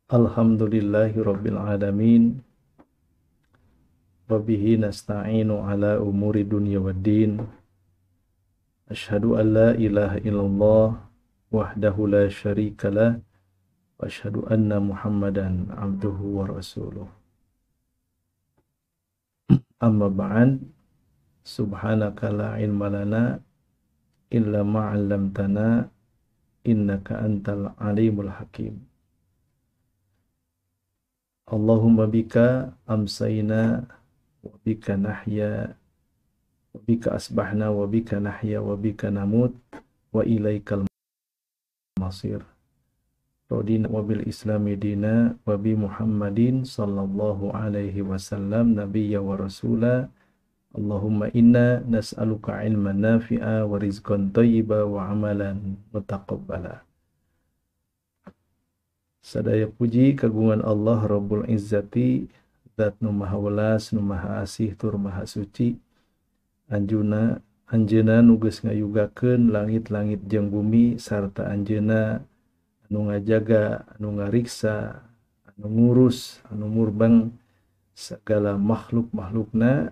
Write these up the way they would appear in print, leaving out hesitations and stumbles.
Alhamdulillahi rabbil alamin. Wa bihi nasta'inu ala umuri dunya waddin. Asyhadu an la ilaha illallah wahdahu la syarika lah wa asyhadu anna Muhammadan abduhu wa rasuluh. Amma ba'd. Subhanaka la ilma lana illa ma 'allamtana innaka antal alimul hakim. Allahumma bika amsayna wa bika nahya wa bika asbahna wa bika nahya wa bika namut wa ilaikal masir. Radina wa bil islami dina wa bi Muhammadin sallallahu alaihi wasallam nabiyya wa rasula. Allahumma inna nas'aluka ilman nafi'a wa rizqan thayyiba wa amalan mutaqabbala. Sadaya puji kagungan Allah Rabbul Izzati, zat nu maha welas, nu maha asih, tur maha suci. Anjuna anjeuna nu geus ngayugakeun langit-langit jeung bumi sarta anjeuna anu ngajaga, anu ngariksa, anu ngurus, anu murbeng segala makhluk-makhlukna,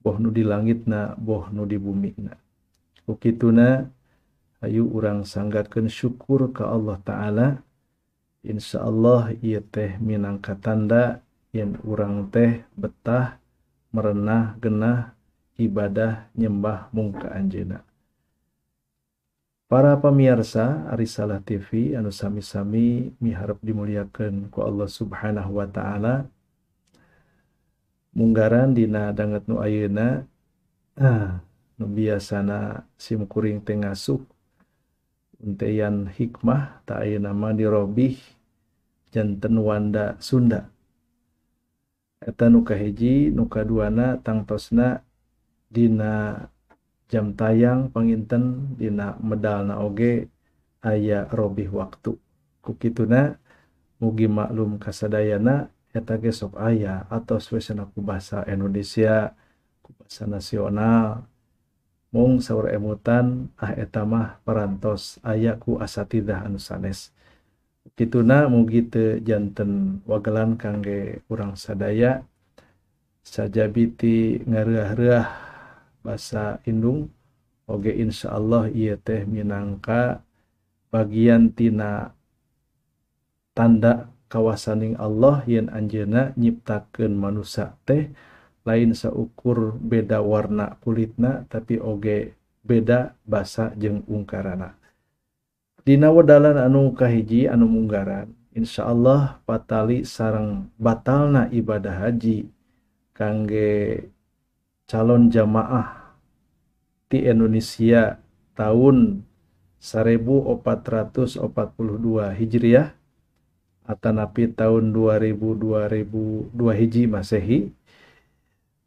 boh nu di langitna, boh nu di bumina. Ku kituna hayu urang sanggakeun syukur ka Allah Ta'ala. Insyaallah ieu teh minangka tanda yen urang teh betah merenah genah ibadah nyembah mung ka anjeunna. Para pamirsa Risalah TV anu sami-sami miharep dimuliakeun ku Allah Subhanahu wa taala. Munggaran dina danget nu ayeuna nu biasana sim kuring teh ngasuh unteyan hikmah ta ayeuna mah dirobih janten wanda Sunda. Eta nu kahiji, nu kaduana tangtosna dina jam tayang panginten dina medalna oge aya robih waktu. Ku kituna mugi maklum kasadayana eta ge sok aya atos we cenah ku bahasa Indonesia, ku bahasa nasional. Mung saur emutan ah eta mah parantos aya ku asatidah anu sanes. Kituna mugi teu janten wagelan kangge urang sadaya sajabi ti ngareah-reuah basa indung oge insyaallah ieu teh minangka bagian tina tanda kawasaning Allah yen anjeunna nyiptakeun manusia teh lain saukur beda warna kulitna tapi oge beda basa jeung ungkarana. Dina wedalan anu kahiji anu munggaran insyaallah patali sareng batalna ibadah haji kangge calon jamaah ti Indonesia tahun 1442 Hijriah atanapi tahun 2002 hiji Masehi.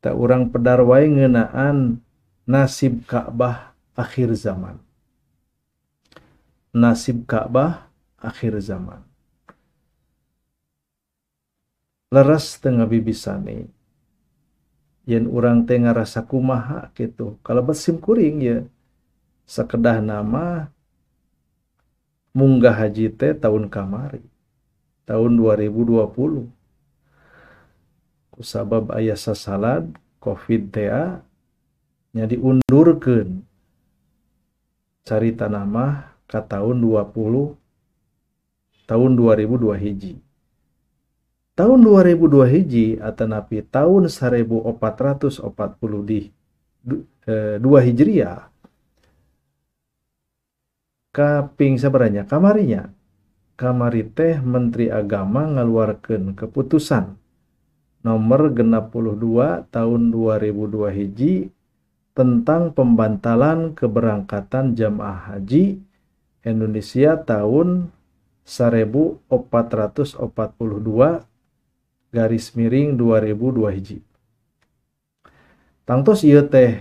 Tak urang pedar wae ngeunaan nasib Ka'bah akhir zaman. Nasib Ka'bah akhir zaman. Leres teu ngabibisani yen urang teh ngarasa kumaha kitu. Kalebet sim kuring ye sakedah nama munggah haji teh tahun kamari, tahun 2020. Kusabab aya sasalad Covid teh nya diundurkeun carita nama ka tahun 20 tahun 2002 hiji. Tahun 2002 hiji atanapi tahun 1442 Hijriah kaping sabaranya kamarinya kamari teh Menteri Agama ngaluarkeun keputusan nomor 62 tahun 2002 hiji tentang pembantalan keberangkatan jamaah haji Indonesia tahun 1442 garis miring 2002 hiji. Tangtos ieu teh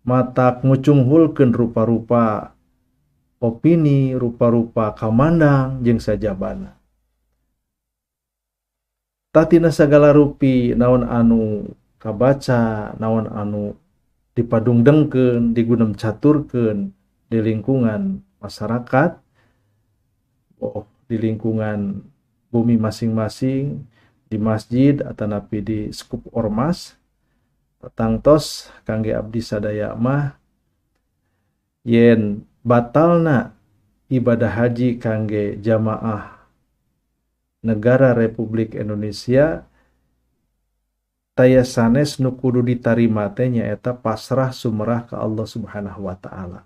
matak ngucunghulkeun rupa-rupa opini, rupa-rupa kamandang jeung sajabana. Tatina sagala rupi naon anu kabaca, naon anu dipadungdengkeun, digunem caturkeun di lingkungan masyarakat, oh di lingkungan bumi masing-masing, di masjid atanapi di skup ormas. Tangtos kangge abdi sadaya mah yen batalna ibadah haji kangge jamaah negara Republik Indonesia taya sanes nu kudu ditarima teh nyaeta pasrah sumerah ka Allah Subhanahu wa taala.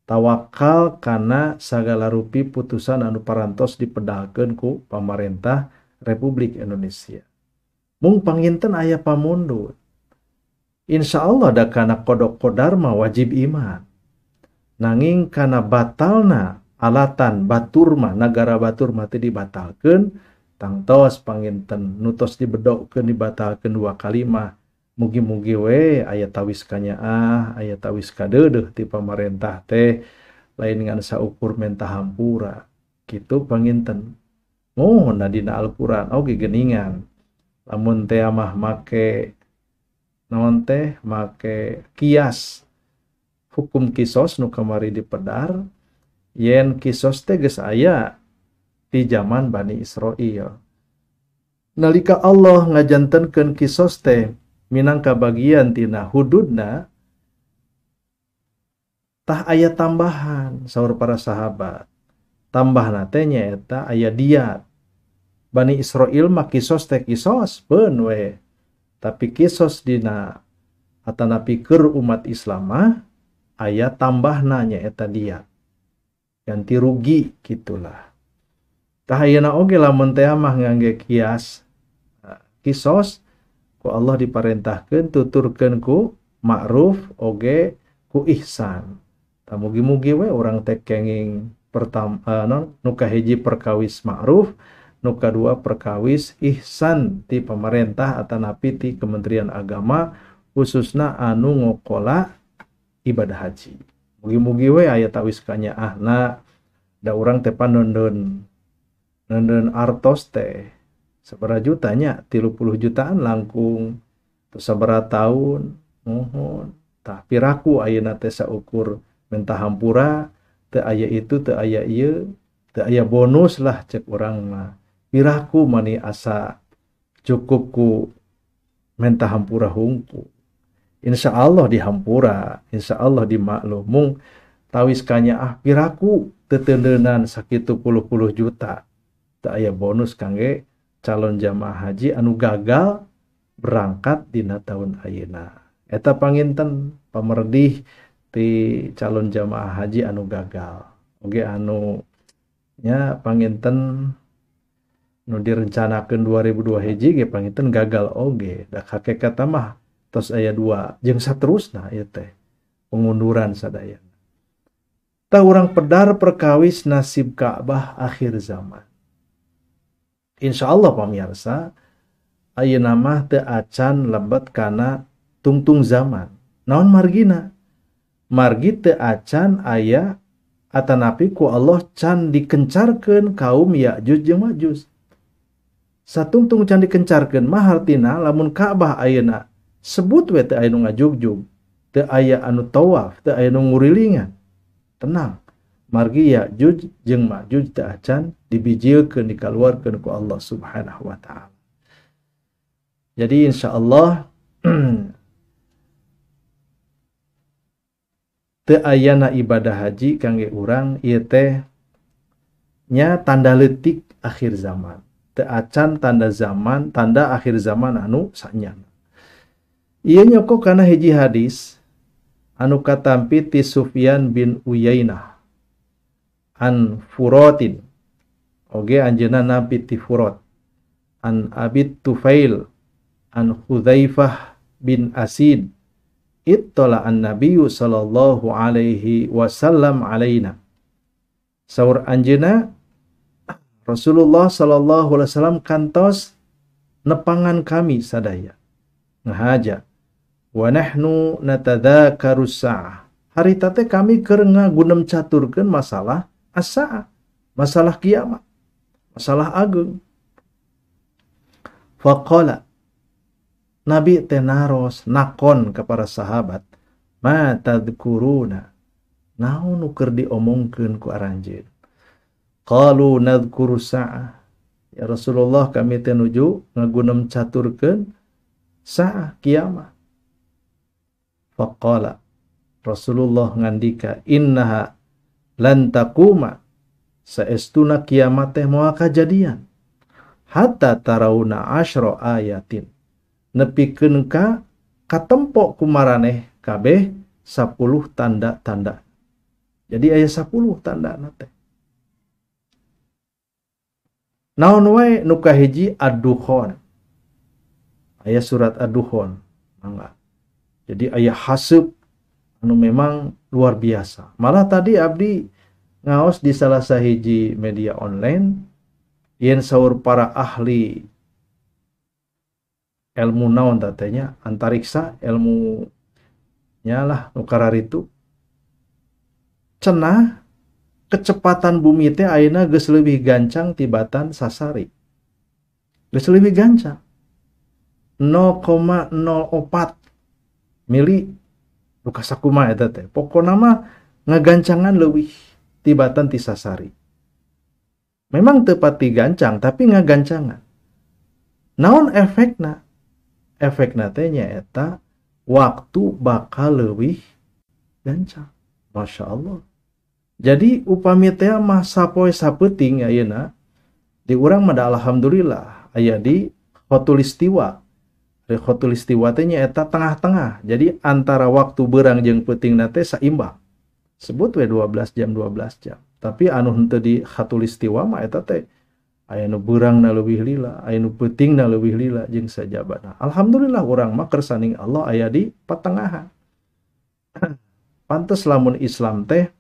Tawakal kana sagala rupi putusan anu parantos dipedalkeun ku pamarentah Republik Indonesia. Mung panginten aya pamundut. Insya Allah da kana kodok kodar mah wajib iman. Nanging kana batalna alatan batur mah nagara batur mah teu dibatalkeun, tangtos panginten nutos dibedokkeun dibatalkeun dua kali mah mugi-mugi we aya tawis kanyaah, aya tawis kadeudeuh ti pamarentah teh lain ngan saukur menta hampura. Kitu panginten. Mohon dina Al-Qur'an oge geuningan. Lamun teh mah make naon teh make kias hukum kisos nu kamari dipedar yen kisos teh geus aya di zaman Bani Israil. Nalika Allah ngajantenkeun kisos teh minangka bagian tina hududna tah aya tambahan saur para sahabat. Tambahna teh nyaeta aya diat. Bani Israil mah kisos teh kisos beun we. Tapi kisos dina atanapi keur umat Islam mah aya tambahna nyaeta diat. Ganti rugi gitulah. Tah ayeuna oge lamun teh mah ngangge kias kisos ku Allah diparentahkeun tuturkeun ku ma'ruf oge ku ihsan. Tah mugi-mugi we urang teh kenging pertama nu kahiji perkawis ma'ruf, nu kadua perkawis ihsan ti pamarentah atanapi ti Kementerian Agama khususna anu ngokola ibadah haji. Mugi-mugi we aya tawis kanyaahna da urang teh panondon nondon artos teh sabaraha jutanya 30 jutaan langkung terus sabaraha tahun mohon tah piraku ayeuna teh saukur menta hampura teu aya itu teu aya ieu teu aya bonus lah cek urang mah piraku mani asa cukup ku menta hampura hungku. Insya Allah dihampura, insya Allah dimaklum. Mung tawis kanyaah piraku tetendenan sakitu puluh-puluh juta. Teu aya bonus kangge calon jamaah haji anu gagal berangkat dina tahun ayeuna. Eta panginten pamerdih ti calon jamaah haji anu gagal. Oge anu nya panginten nu direncanakeun 2002 hiji ge panginten gagal oge. Da hakikatna mah tos aya 2 jeung saterusna ieu teh pengunduran sadayana. Tah urang pedar perkawis nasib Ka'bah akhir zaman. Insyaallah pamirsa ayeuna mah teu acan lebet kana tungtung zaman. Naon margina? Margi teu acan aya atanapi ku Allah can dikencarkeun kaum Ya'juj jeung Ma'juj. Satungtung can dikencarkeun mah hartina lamun Ka'bah ayeuna sebut we teu aya nu ngajugjug, teu aya anu tawaf, teu aya nu ngurilingan. Tenang. Margi Ya'juj jeung Ma'juj teu acan dibijilkeun dikaluarkeun ku Allah Subhanahu wa taala. Jadi insyaallah teu ayana ibadah haji kangge urang ieu teh nya tanda leutik akhir zaman. Teu acan tanda zaman, tanda akhir zaman anu sanyana. Ieu nyokok kana hiji hadis anu katampi ti Sufyan bin Uyainah an Furatin. Oge anjeunna nampi ti Furat an Abi Tufail an Hudzaifah bin Asid ittala an nabiyyu sallallahu alaihi wasallam alaina. Saur anjeunna Rasulullah sallallahu alaihi wasallam kantos nepangan kami sadaya ngahaja wa nahnu natadzakaru sa'ah. Harita teh kami keur ngagunem caturkeun masalah as-sa'ah, masalah kiamat, masalah agung. Faqala Nabi teh naros nakon ka para sahabat, ma tadhkuruna, naon nu keur diomongkeun ku aranjeun? Qalu nadhkuru sa'ah, Ya Rasulullah kami teh nuju ngagunem caturkeun saah kiamat. Faqala Rasulullah ngandika innaha lan taquma saestuna kiamat teh moal kajadian hatta tarauna asyra ayatin nepikeun ka katempo kumaraneh kabeh 10 tanda-tanda. Jadi aya 10 tandana teh. Naon wae nu kahiji ad-dukhon. Aya surat ad-dukhon, mangga. Jadi aya haseup anu memang luar biasa. Malah tadi abdi ngaos di salah sahiji media online yen saur para ahli ilmu naon tatenya antariksa ilmu nyalah nu kararitu cenah kecepatan bumi teh ayeuna geus leuwih gancang tibatan sasari. Geus leuwih gancang 0,04 mili nu kasakumaha eta teh. Pokona mah ngagancangan leuwih tibatan ti sasari. Memang teu pati gancang tapi ngagancangan. Naon efekna? Efekna teh nyaeta waktu bakal leuwih gancang. Masya Allah. Jadi upami teh mah sapoe sapeuting ayeuna di urang mah alhamdulillah aya di khatulistiwa. Di khatulistiwa teh nyaeta tengah-tengah. Jadi antara waktu beurang jeung peutingna teh saimbang. Sebut we 12 jam 12 jam. Tapi anu henteu di khatulistiwa mah eta teh aya nu beurangna leuwih lila, aya nu peutingna leuwih lila jeung sajabana. Alhamdulillah urang mah kersaning Allah aya di patengahan. Pantes lamun Islam teh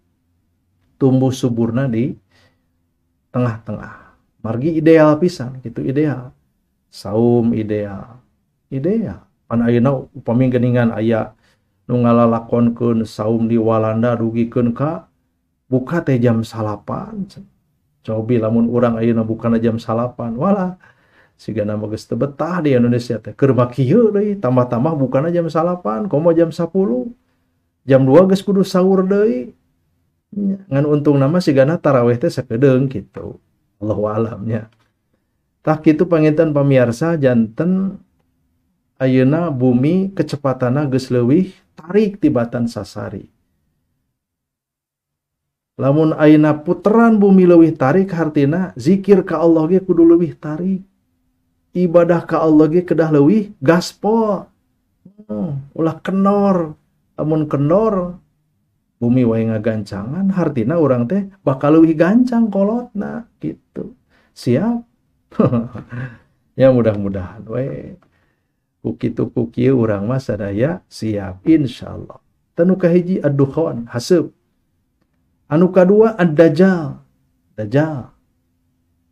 tumbuh suburna di tengah-tengah. Margi ideal pisan gitu ideal. Saum ideal. Ideal. Pan ayeuna upami geuningan aya nu ngalalakonkeun saum di Walanda dugikeun ka buka teh jam 9. Cobi lamun urang ayeuna bukana jam 9. Walah sigana mah geus teu betah di Indonesia teh. Keur mah kieu deui tambah-tambah bukana jam 9, komo jam 10. Jam 2 geus kudu sahur deui. Ngan untung nama sigana taraweh teh sakedeung kitu. Allahu alam nya. Tah kitu panginten pamiarsa janten ayeuna bumi kecepatanna geus leuwih tarik tibatan sasari. Lamun ayeuna puteran bumi leuwih tarik hartina zikir ka Allah ge kudu leuwih tarik. Ibadah ka Allah ge kedah leuwih gaspol. Ulah kenor. Lamun kenor bumi wae ngagancangan hartina urang teh bakal leuwih gancang kolotna gitu. Siap. Ya mudah-mudahan we ku kitu ku kieu urang mah sadaya siap insyaallah. Tanu kahiji ad-dukhan haseup. Anu kadua ad-dajjal. Dajjal.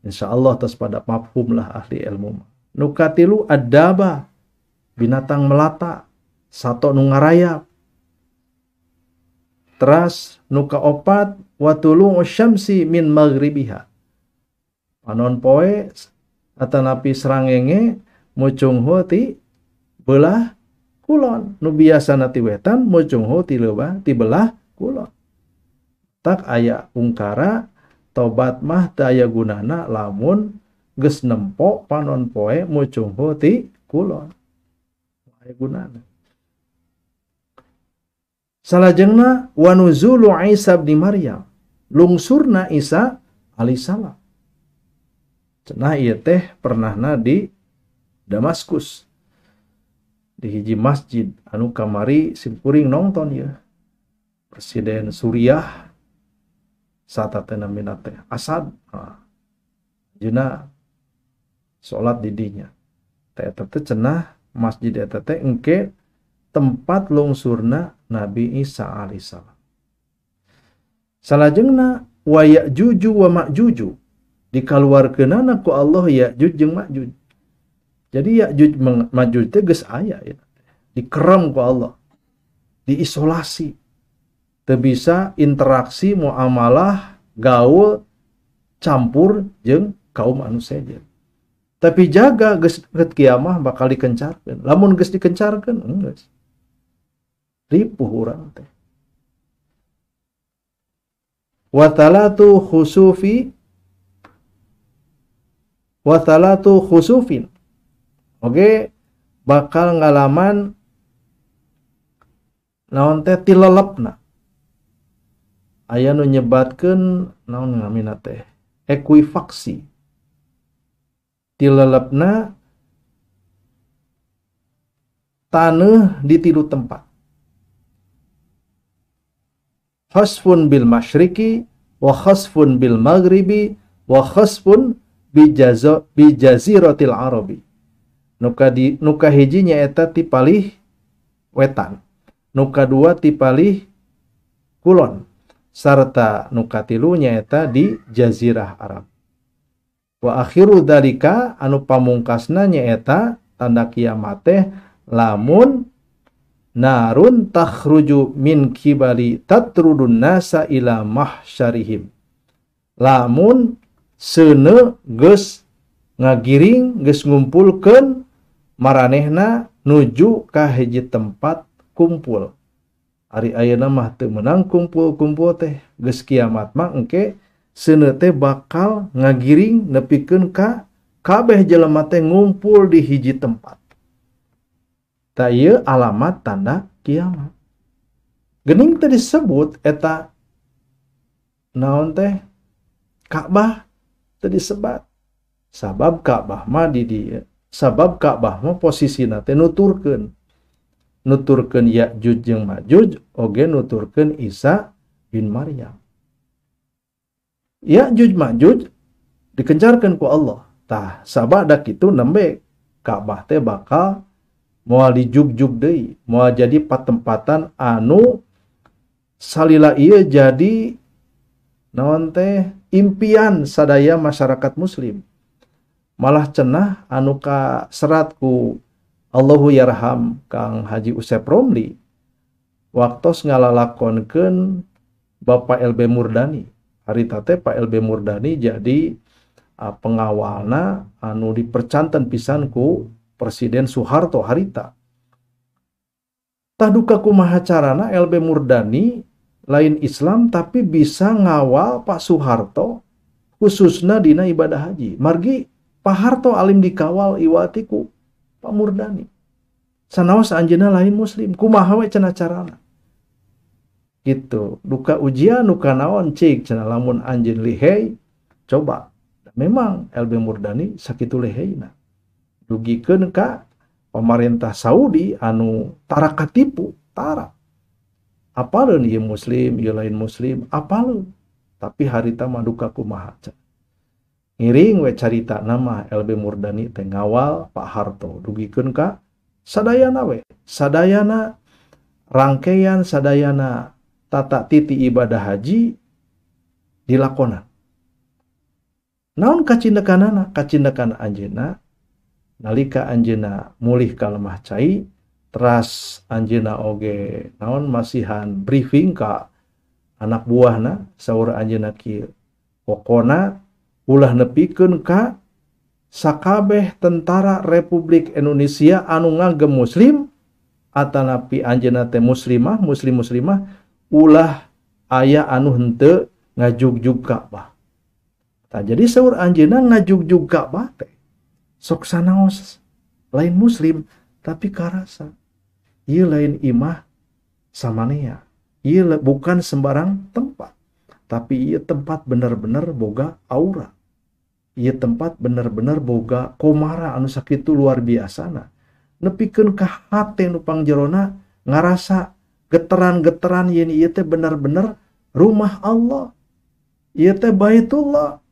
Insyaallah tos pada mafhum lah ahli ilmu. Nu katilu ad-daba, binatang melata, sato nu ngarayap. Teras nu kaopat watulu syamsi min maghribiha. Panon poe atanapi srangenge mucunghu ti belah kulon. Nu biasana ti wetan mucunghu ti leuwah ti belah kulon. Tak aya ungkara tobat mah teu aya gunana lamun geus nempo panon poe mucunghu ti kulon. Aya gunana. Salajengna wa nuzulu Isa bin Maryam, lungsurna Isa alaihissalam. Cenah ieu teh pernahna di Damaskus. Di hiji masjid anu kamari simkuring nonton ya. Presiden Suriah satatena namina teh Asad. Nah, jeuna salat di dinya. Teh eta teh cenah masjid eta teh engke tempat lungsurna Nabi Isa alaihissalam. Salajengna wa Ya'juju wa Ma'juju dikaluarkeunana ku Allah Ya'juj jeung Ma'juj. Jadi Ya'juj Ma'juj teh geus aya ya. Dikerem ku Allah. Diisolasi. Teu bisa interaksi muamalah gaul campur jeung kaum anu sejen. Tapi jaga geus deket kiamah bakal dikencarkeun. Lamun geus dikencarkeun geus. Ripuh urang teh. Wa talatu khusufi Wa thalatu khusufin. Oge bakal ngalaman naon teh tilelepna. Aya nu nyebatkeun naon ngamina teh ekuifaksi. Tilelepna taneuh di tilu tempat. Khasfun bil masyriqi wa khasfun bil maghribi wa khasfun bi jaziratil arabi. Nuka hiji nyaeta ti palih wetan, nuka dua ti palih kulon, sarta nuka tilu nyaeta di jazirah Arab. Wa akhiru dalika anu pamungkasna nyaeta tanda kiamat teh lamun narun takhruju min kibali tatrudun nasa ila mahsyarihim. Lamun seuneu geus ngagiring geus ngumpulkeun maranehna nuju ka hiji tempat kumpul. Ari ayeuna mah teu meunang kumpul-kumpul teh, geus kiamat mah engke seuneu teh bakal ngagiring nepikeun ka kabeh jelema teh ngumpul di hiji tempat. Tah ieu alamat tanda kiamat. Geuning teh disebut eta naon teh Ka'bah teu disebat. Sabab Ka'bah mah di dieu. Sabab Ka'bah mah posisina teh nuturkeun. Nuturkeun Ya'juj jeung Ma'juj oge nuturkeun Isa bin Maryam. Ya'juj Ma'juj dikencarkeun ku Allah. Tah sabada kitu nembe Ka'bah teh bakal moal dijugjug deui, moal jadi patempatan anu salila ieu jadi naon teh impian sadaya masyarakat muslim. Malah cenah anu ka serat ku Allahu yarham Kang Haji Usep Romli waktos ngalalakonkeun Bapak LB Murdani. Harita teh Pak LB Murdani jadi pengawalna anu dipercanten pisan ku Presiden Soeharto harita. Tah duka kumaha carana LB Murdani lain Islam tapi bisa ngawal Pak Soeharto khususna dina ibadah haji. Margi Pak Harto alim dikawal iwati ku Pak Murdani. Sanaos anjeunna lain muslim, kumaha we cenah carana. Gitu. Duka ujian duka naon cik cenah lamun anjeun lihei coba. Memang LB Murdani sakitu leheina. Dugikeun ka pemerintah Saudi anu tara katipu, tara. Apaleun ieu muslim, ieu lain muslim, apaleun. Tapi harita mah duka kumaha. Ngiring we carita nama LB Murdani teh ngawal Pak Harto dugikeun ka sadayana we, sadayana rangkaian sadayana tata titi ibadah haji dilakonan. Naon kacindekanana? Kacindekan anjeunna nalika anjeunna mulih ka lemah cai, teras anjeunna oge naon masihan briefing ka anak buahna, saur anjeunna kieu. Pokona ulah nepikeun ka sakabeh tentara Republik Indonesia anu ngagem muslim atanapi anjeunna teh muslimah, muslim-muslimah ulah aya anu henteu ngajugjug Ka'bah. Tah jadi saur anjeunna ngajugjug Ka'bah teh sok sanaos lain muslim tapi karasa ieu lain imah samanea, ieu bukan sembarang tempat, tapi ieu tempat bener-bener boga aura, ieu tempat bener-bener boga komara anu sakitu luar biasana, nepikeun ka hate nu pangjerona ngarasa geteran-geteran yen ieu teh bener-bener rumah Allah, ieu teh Baitullah.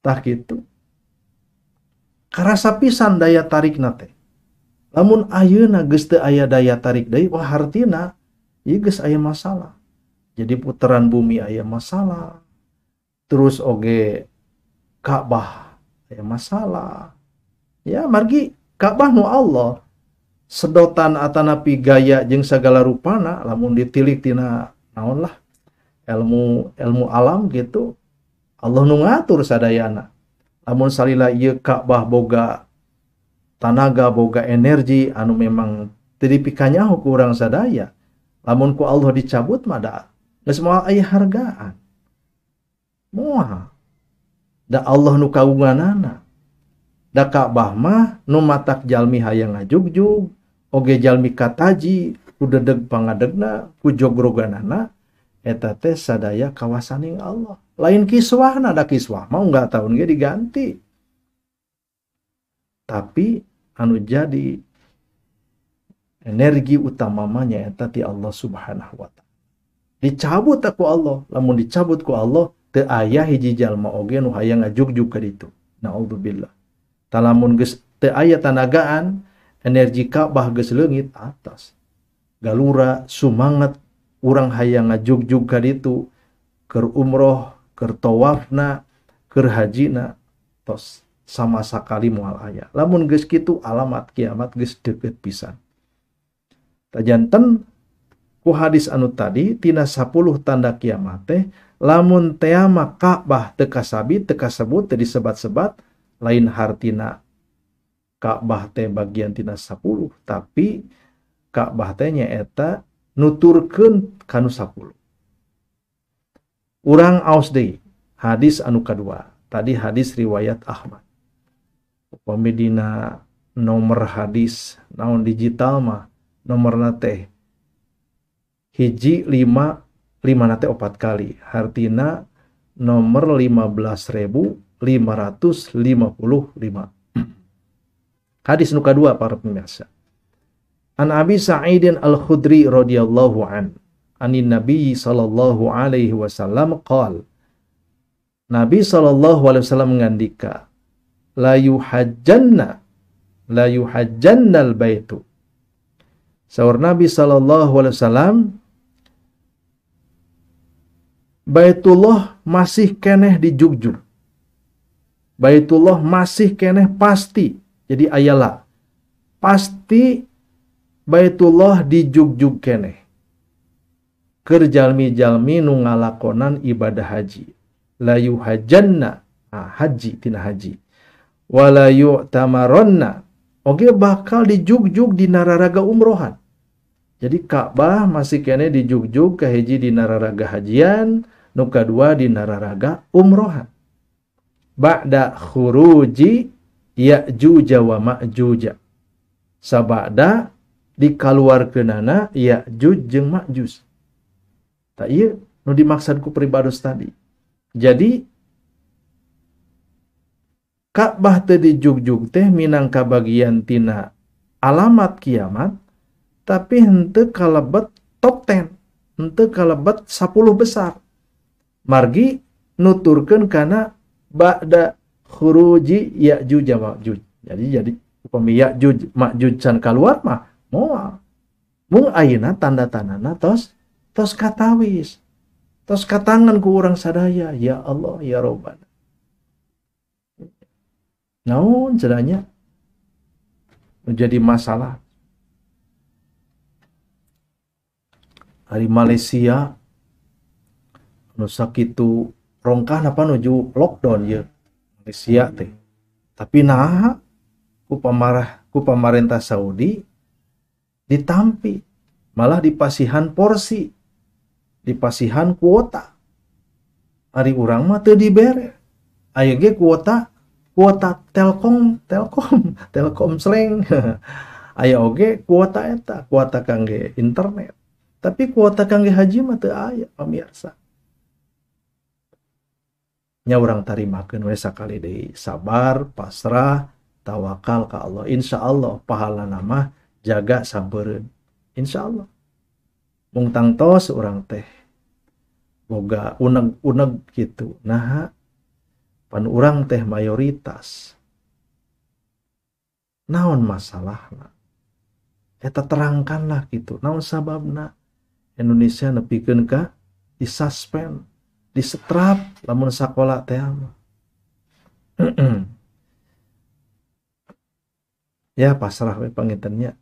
Tah kitu karasa pisan daya tarikna teh. Lamun ayeuna geus teu aya daya tarik deui, wah hartina ieu geus aya masalah. Jadi putaran bumi aya masalah. Terus oge Ka'bah aya masalah. Ya margi Ka'bah nu Allah sedotan atanapi gaya jeung sagala rupana lamun ditilik tina naon lah ilmu ilmu alam gitu, Allah nu ngatur sadayana. Lamun salila ieu Ka'bah boga tanaga, boga energi anu memang teu dipikanyaho ku urang sadaya. Lamun ku Allah dicabut mah da geus moal aya hargaan. Moal. Da Allah nu kagunganana. Da Ka'bah mah nu matak jalmi hayang ngajugjug, oge jalmi kataji, ku dedeg pangadegna, ku jogroganana, eta teh sadaya kawasaning Allah. Lain kiswahna, da kiswah mah unggal tahun ge diganti. Tapi anu jadi energi utama mah nyaeta ti Allah Subhanahu wa taala. Dicabut ku Allah, lamun dicabut ku Allah teu aya hiji jalma oge nu hayang ngajugjug ka ditu. Naudzubillah. Talamun geus teu aya tanagaan, energi Ka'bah geus leungit atas. Galura sumangat urang hayang ngajugjug ka ditu, keur umroh, keur tawafna, keur hajina, tos sama sakali moal aya. Lamun geus kitu alamat kiamat geus deukeut pisan. Tajanten ku hadis anu tadi tina 10 tanda kiamat teh lamun teama Ka'bah teu kasabit, teu kasebut, teu disebat-sebat, lain hartina Ka'bah teh bagian tina 10, tapi Ka'bah teh nyaeta nuturkeun kanu 10. Urang aos deui hadis anu kadua. Tadi hadis riwayat Ahmad. Upami dina nomor hadis naon digital mah nomorna teh 1 5 5 na teh 4 kali. Hartina nomor 15.555. Hadis nu kadua para pemirsa. An Abi Sa'idin Al-Khudri radhiyallahu an anin Nabi sallallahu alaihi wasallam qal. Nabi sallallahu alaihi wasallam ngandika, la yuhajjannal baitu. Saur Nabi sallallahu alaihi wasallam, Baitullah masih keneh dijugjug. Baitullah masih keneh pasti. Jadi ayalah pasti Baitullah dijugjug keneh. Keur jalmi-jalmi nu ngalakonan ibadah haji. La yuhajjanna, haji tina haji. Wala yu'tamaronna, oge bakal dijugjug di nararaga umrohan. Jadi Ka'bah masih keneh dijugjug kahiji di nararaga hajian, nu kadua di nararaga umrohan. Ba'da khuruji Ya'juj wa Ma'juj. Sabada dikaluarkeunana Ya'juj jeung Ma'juj. Tah ieu nu dimaksud ku pribados tadi. Jadi Ka'bah teu dijugjug teh minangka bagian tina alamat kiamat, tapi henteu kalebet top 10, henteu kalebet 10 besar. Margi nuturkeun kana ba'da khuruji Ya'juj wa Ma'juj. Jadi upami Ya'juj Ma'juj can kaluar mah moal. Mung ayeuna tanda-tandana tos katawis. Tos katangan ku urang sadaya, ya Allah ya Robbana. Naon cenanya menjadi masalah. Hari Malaysia nu sakitu rongkah napa nuju lockdown ya Malaysia teh. Tapi nah ku pamarentah Saudi ditampi, malah dipasihan porsi, dipasihan kuota. Ari urang mah teu dibere. Aya ge kuota Telkom Telkom Slang. Aya oge kuota eta, kuota kangge internet. Tapi kuota kangge haji mah teu aya pamirsa. Nya urang tarimakeun we sakali deui, sabar, pasrah, tawakal ka Allah. Insyaallah pahalana mah jaga sampereun. Insyaallah. Mung tangtos urang teh boga uneg-uneg kitu. Naha pan urang teh mayoritas. Naon masalahna? Eta terangkanlah gitu. Naon sababna Indonesia nepikeun ka disuspend, disetrap lamun sakola teh mah. Ya pasrah we pangintennya.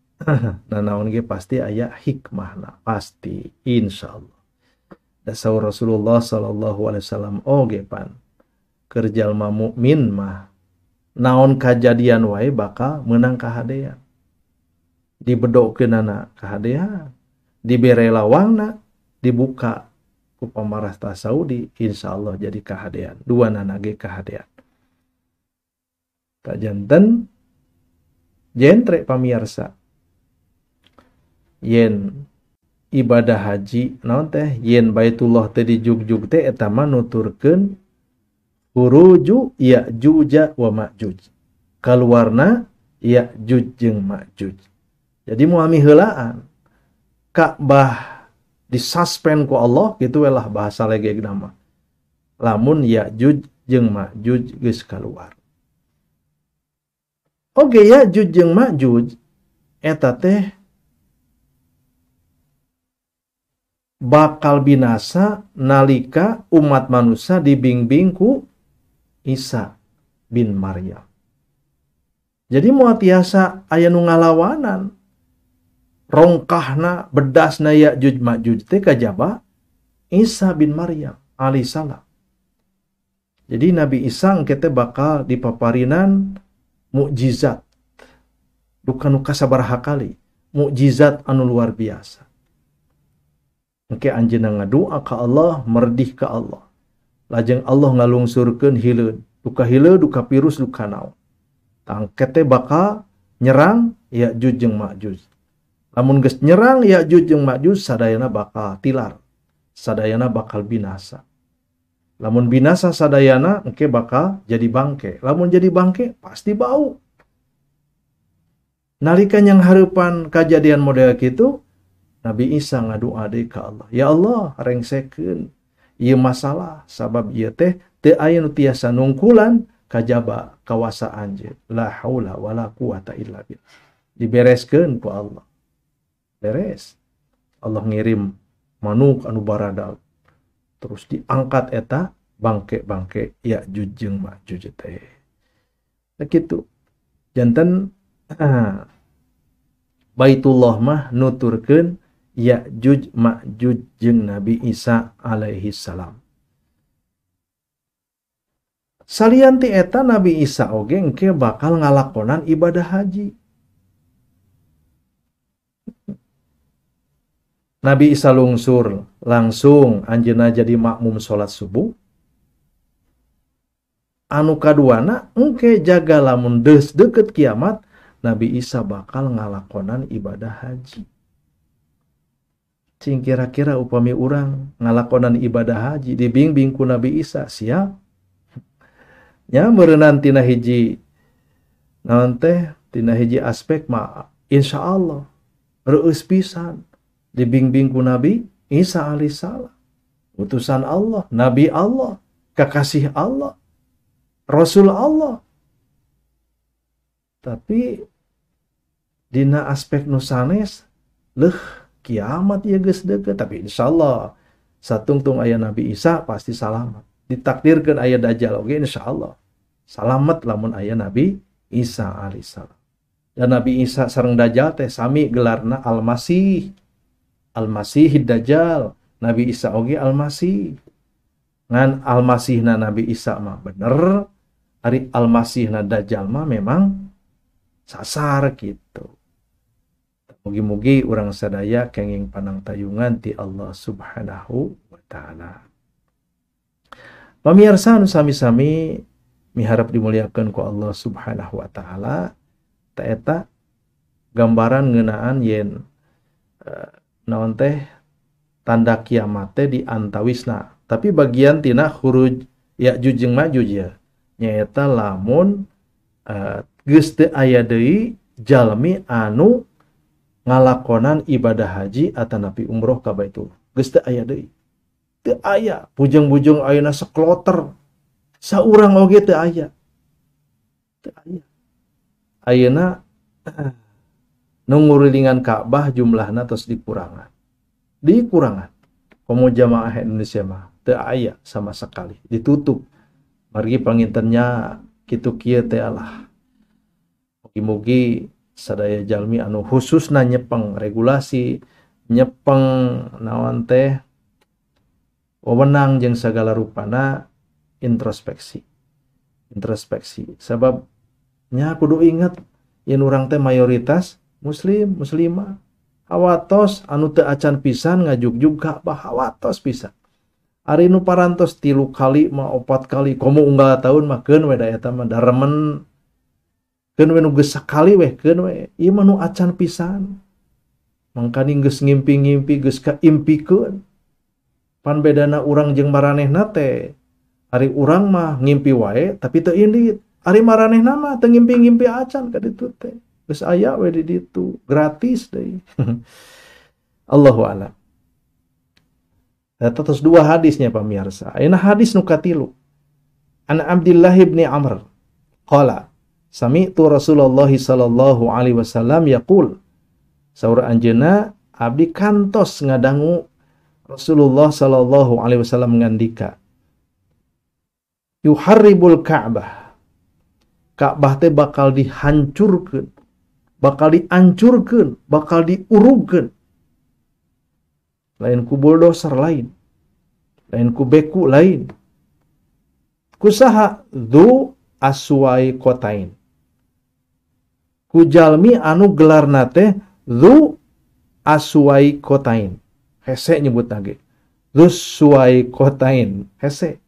Nah naon ge pasti aya hikmahna, pasti insyaallah. Da saur Rasulullah sallallahu alaihi wasallam oge pan keur jalma mukmin mah naon kajadian wae bakal meunang kahadean. Dibedokeunana kahadean, dibere lawangna, dibuka ku pamarentah Saudi, insyaallah jadi kahadean. Dua nana ge kahadean. Tak janten jentre pamiarsa yen ibadah haji naon teh yen Baitullah teh dijugjug teh eta mah nuturkeun khuruju Ya'juja wa Ma'juj, kaluarna Ya'juj jeung Ma'juj. Jadi moal miheulaan Ka'bah disuspend ku Allah kitu we lah bahasa legegna mah lamun Ya'juj jeung Ma'juj geus kaluar. Oke, Ya'juj jeung Ma'juj eta teh bakal binasa nalika umat manusia dibimbing ku Isa bin Maryam. Jadi moal tiasa aya nu ngalawanan rongkahna bedasna Ya'juj Ma'juj teh kajaba Isa bin Maryam alaihissalam. Jadi Nabi Isa engke teh bakal dipaparinan mukjizat duka nu kasabaraha kali, mukjizat anu luar biasa. Engke anjeunna ngadua ka Allah, merdih ka Allah. Lajeng Allah ngalungsurkeun hileud, duka hileud, duka virus, duka naon. Tangke teh bakal nyerang Ya'juj jeung Ma'juj. Lamun geus nyerang Ya'juj jeung Ma'juj sadayana bakal tilar, sadayana bakal binasa. Lamun binasa sadayana engke bakal jadi bangke. Lamun jadi bangke pasti bau. Nalika yang hareupan kajadian model kitu, Nabi Isa ngadua deui ka Allah. Ya Allah, rengsekeun ieu masalah sabab ieu teh teu aya nu tiasa nungkulan kajaba kawasa anjeun. La haula wala quwata illa billah. Dibereskeun ku Allah. Beres. Allah ngirim manuk anu baradal. Terus diangkat eta bangke-bangke Ya'juj jeung Ma'juj teh. Kitu. Janten Baitullah mah nuturkeun Ya'juj Ma'juj jeung Nabi Isa alaihi salam. Salian ti eta Nabi Isa oge engke bakal ngalakonan ibadah haji. Nabi Isa lungsur langsung anjeunna jadi makmum salat subuh. Anu kaduana engke jaga lamun deus deukeut kiamat Nabi Isa bakal ngalakonan ibadah haji. Cing kira-kira upami urang ngalakonan ibadah haji dibimbing ku Nabi Isa siap? Nya meureunnan tina hiji naon teh tina hiji aspek mah insyaallah reueus pisan dibimbing ku Nabi Isa alaihissalam, utusan Allah, Nabi Allah, kekasih Allah, Rasul Allah. Tapi dina aspek nu sanes leuh kiamat ieu geus deukeut, tapi insyaallah satungtung aya Nabi Isa pasti salamat. Ditakdirkeun aya Dajjal oge insyaallah salamat lamun aya Nabi Isa alaihissalam. Dan Nabi Isa sareng Dajjal teh sami gelarna Al-Masih. Al-Masih Dajjal, Nabi Isa oge Al-Masih. Ngan Al-Masihna Nabi Isa mah bener, ari Al-Masihna Dajjal mah memang sasar gitu. Mugi-mugi urang sadaya kenging panangtayungan ti Allah Subhanahu wa taala. Pamirsa anu sami-sami miharap dimuliakeun ku Allah Subhanahu wa taala, ta eta gambaran ngeunaan yen naon teh tanda kiamat teh di antawisna. Tapi bagian tina khuruj Ya'juj jeung Ma'juj ya nyaeta lamun geus teu aya deui jalmi anu ngalakonan ibadah haji atanapi umroh ka Baitullah. Geus teu aya deui. Teu aya, bujeng-bujeng ayeuna sekloter. Saurang oge teu aya. Teu aya. Ayeuna nu ngurilingan Ka'bah jumlahna tos dikurangan. Dikurangan. Komo jamaah Indonesia mah teu aya sama sekali, ditutup. Margi pangintennya kitu kieu teh Allah. Mugi-mugi sadaya jalmi anu khususna nyepeng regulasi, nyepeng naon teh wewenang jeung sagala rupana introspeksi. Introspeksi. Sabab nya kudu inget yen urang teh mayoritas muslim, muslimah. Hawatos anu teu acan pisan ngajugjug Ka'bah, hawatos pisan. Ari nu parantos 3 kali mah 4 kali komo unggal tahun mah keun we da eta mah daremen. Keun we nu geus sakali weh keun we ieu mah nu acan pisan. Mangkaning geus ngimpi-ngimpi geus kaimpikeun. Pan bedana urang jeung maranehna teh ari urang mah ngimpi wae tapi teu indit. Ari maranehna mah teu ngimpi-ngimpi acan ka ditu teh. Geus aya we di ditu gratis deui. Allahu a'lam. Eta tos dua hadisnya pamirsa. Ayeuna hadis nu katilu. An Abdullah bin Amr qala sami'tu Rasulullah sallallahu alaihi wasallam yaqul. Saur anjeunna abdi kantos ngadangu Rasulullah sallallahu alaihi wasallam ngandika yuharribul Ka'bah. Ka'bah teh bakal dihancurkeun, bakal diancurkeun, bakal diurugkeun. Lain ku bulldozer lain, lain ku beku lain. Kusaha dzu aswai kotain. Ku jalmi anu gelarna teh dzu aswai kotain. Hese nyebutna ge. Dzu suwai kotain, hese.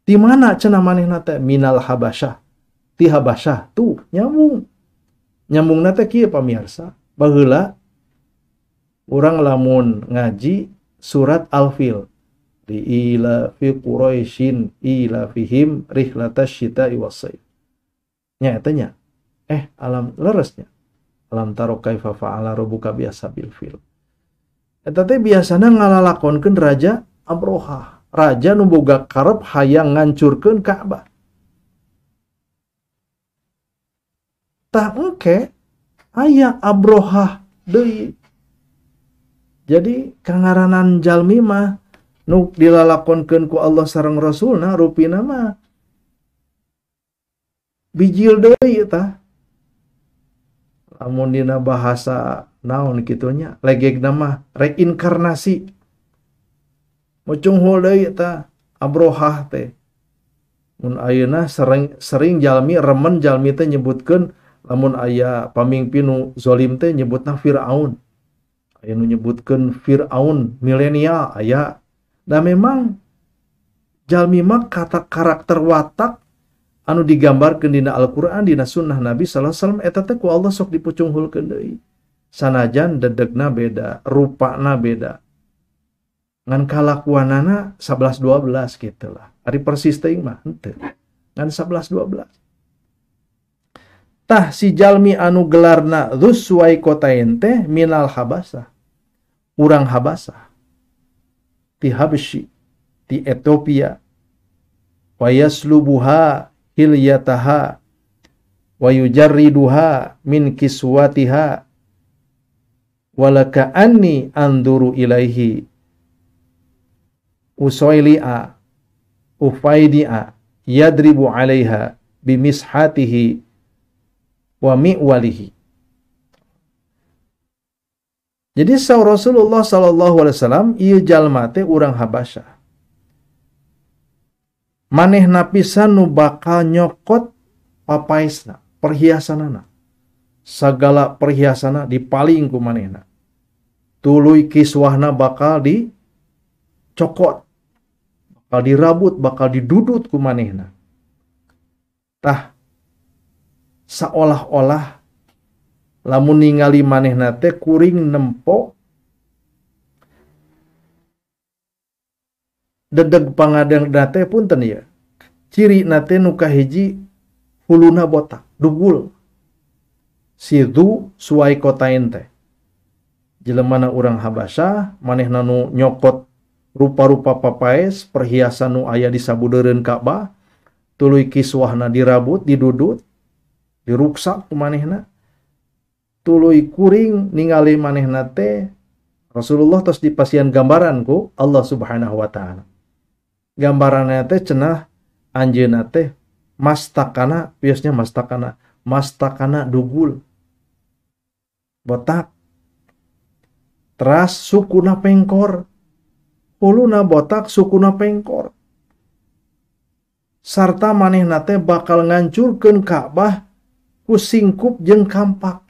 Di mana cenah manehna teh minal Habasyah. Ti Habasyah tuh nyambung. Nyambungna teh kieu pamirsa. Baheula urang lamun ngaji surat Al-Fil. Ila fi Quraisyin ila fihim rihlatas syita'i was-saif. Nya eta nya. Alam leresnya. Alam taro kaifa fa'ala rabbuka bi ashabil fil. Eta teh biasana ngalalakonkeun Raja Abroha. Raja nu boga karep hayang ngancurkeun Ka'bah. Tah engke aya Abroha deui. Jadi kangaranan jalmi mah nu dilalakonkeun ku Allah sareng Rasulna rupina mah bijil deui tah. Lamun dina bahasa naon kitu nya legegna mah reinkarnasi. Mucunghul deui tah Abrohah teh. Mun ayeuna sering jalmi remen jalmi teh nyebutkeun lamun aya pamingpin nu zalim teh nyebutna Firaun. Aya nu nyebutkeun Firaun milenial aya. Da memang jalmi mah kata karakter watak anu digambarkeun dina Al-Qur'an dina sunnah Nabi sallallahu alaihi wasallam eta teh ku Allah sok dipucunghulkeun deui. Sanajan dedegna beda, rupana beda. Ngan kalakuanana 11 12 kitu lah. Ari persis teuing mah henteu. Ngan 11 12. Tah si jalmi anu gelarna Dzuswai kotain teh minal Habasah. Urang Habasah. Ti Habsyi, ti Ethiopia. Wa yaslubuha hilyataha wa yujarriduha min kiswatiha walaka anni anduru ilaihi usoili'a ufaidi'a yadribu 'alaiha bimishatihi wa mi'walihi. Jadi saur Rasulullah sallallahu alaihi wasallam ieu jalma teh urang Habasyah. Manehna pisan nu bakal nyokot papaesna, perhiasanana. Sagala perhiasana dipaling ku manehna. Tuluy kiswahna bakal dicokot, bakal dirabut, bakal didudut ku manehna. Tah saolah-olah lamun ningali manehna teh kuring nempo dedeg pangadeng teh punten ya. Ciri nate nu kahiji huluna botak, dugul. Sidu suai kotain teh. Jelemana urang Habasyah, manehna nu nyokot rupa-rupa papaes, perhiasan nu aya di sabudeureun Ka'bah, tuluy kiswahna dirabut, didudut, diruksak ku manehna. Tuluy kuring ningali manehna teh Rasulullah tos dipasian gambaran ku Allah Subhanahu wa taala. Gambaranna teh cenah anjeunna teh mastakana, biasanya mastakana, mastakana dugul. Botak. Teras sukuna pengkor. Huluna botak, sukuna pengkor. Sarta manehna teh bakal ngancurkeun Ka'bah ku singkup jeung kampak.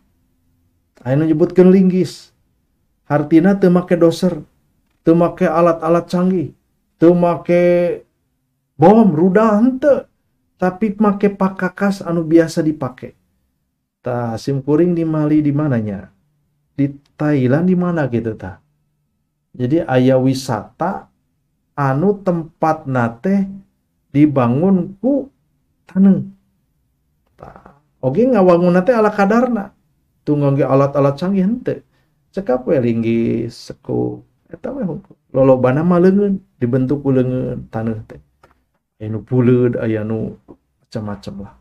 Aya nu nyebutkeun linggis. Hartina teu make doser, teu make alat-alat canggih, teu make bom, rudal henteu, tapi make pakakas anu biasa dipake. Tah sim kuring di Mali di mananya? Di Thailand di mana gitu tah. Jadi aya wisata anu tempatna teh dibangun ku taneuh. Tah, oge ngawangunna teh ala kadarna. Teu ngangge alat-alat canggih henteu. Cekap we linggis, sekup, eta we hungkul. Lolobana mah leungeun, dibentuk ku leungeun taneuh teh. Aya nu buleud, aya nu macam-macam lah.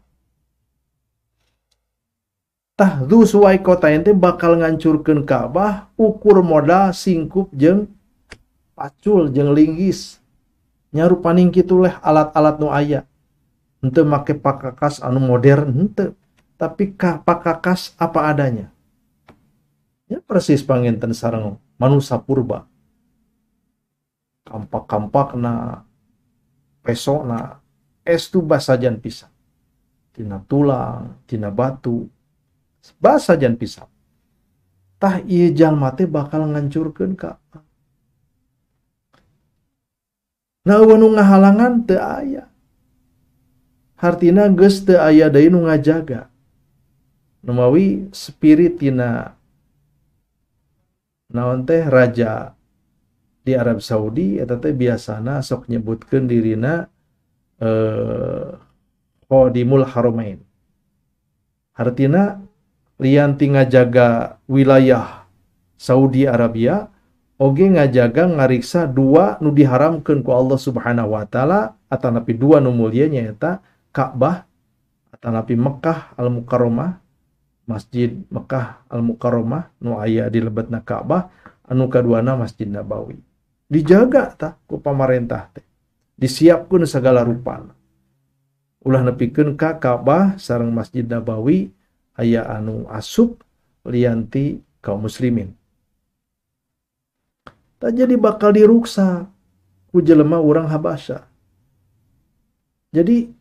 Tah Dzu Suwaiqatain teh bakal ngancurkeun Ka'bah ukur modal singkup jeung pacul jeung linggis. Nyarupaning kitu leh alat-alat nu aya. Henteu make pakakas anu modern henteu, tapi pakakas apa adanya. Ya persis panginten sareng manusa purba. Kampak-kampakna, pesona, es tu basajan pisan. Tina tulang, tina batu, basajan pisan. Tah ieu jalma teh bakal ngancurkeun Ka'bah. Nah eueuh nu ngahalangan teu aya. Hartina geus teu aya deui nu ngajaga. Numawi spirit tina naon teh raja di Arab Saudi eta teh biasana sok nyebutkeun dirina Khadimul Haramain. Hartina lian ti ngajaga wilayah Saudi Arabia oge ngajaga ngariksa dua nu diharamkeun ku Allah Subhanahu wa taala atanapi dua nu mulia nyaeta Ka'bah atanapi Mekah Al-Mukarramah, Masjid Mekah Al-Mukarramah nu aya di lebetna Ka'bah, anu kaduana Masjid Nabawi. Dijaga tah ku pamarentah teh. Disiapkeun sagala rupana. Ulah nepikeun ka Ka'bah sareng Masjid Nabawi aya anu asup lianti kaum muslimin. Tah jadi bakal diruksa ku jelema urang Habasya. Jadi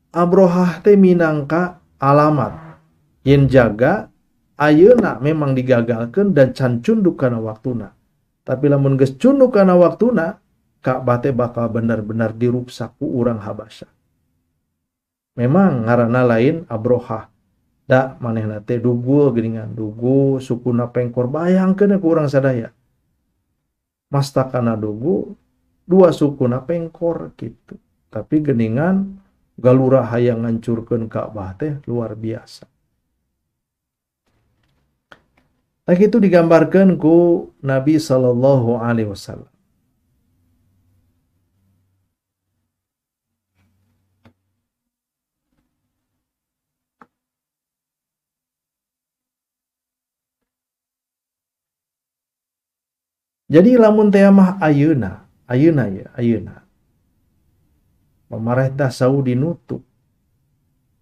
Abrohah teh minangka alamat yen jaga ayeuna memang digagalkeun dan can cunduk kana waktuna. Tapi lamun geus cunduk kana waktuna, Ka'bah teh bakal benar-benar diruksak ku urang Habasya. Memang ngaranna lain Abrohah. Da manehna teh dugu geuningan, dugu sukuna pengkor, bayangkeun ku urang sadaya. Mastakana dugu, dua sukuna pengkor gitu. Tapi geuningan galura hayang ngancurkeun Ka'bah teh luar biasa. Tah kitu digambarkeun ku Nabi sallallahu alaihi wasallam. Jadi lamun teh mah ayeuna, ayeuna ya, ayeuna. Pemerintah Saudi nutup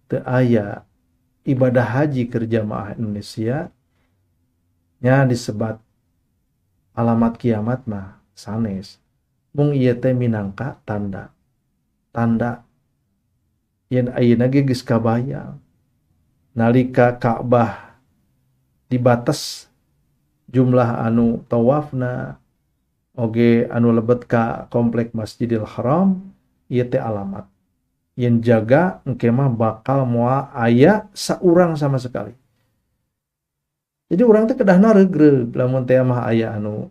teu aya ibadah haji keur jamaah Indonesia nya disebat alamat kiamat mah sanes. Mung ieu teh minangka tanda. Tanda yen ayeuna ge geus kabayang nalika Ka'bah dibatas jumlah anu tawafna oge anu lebet ka komplek Masjidil Haram ieu teh alamat yen jaga engke mah bakal moal aya saurang sama sekali. Jadi urang teh kedahna reugreug lamun teh mah aya anu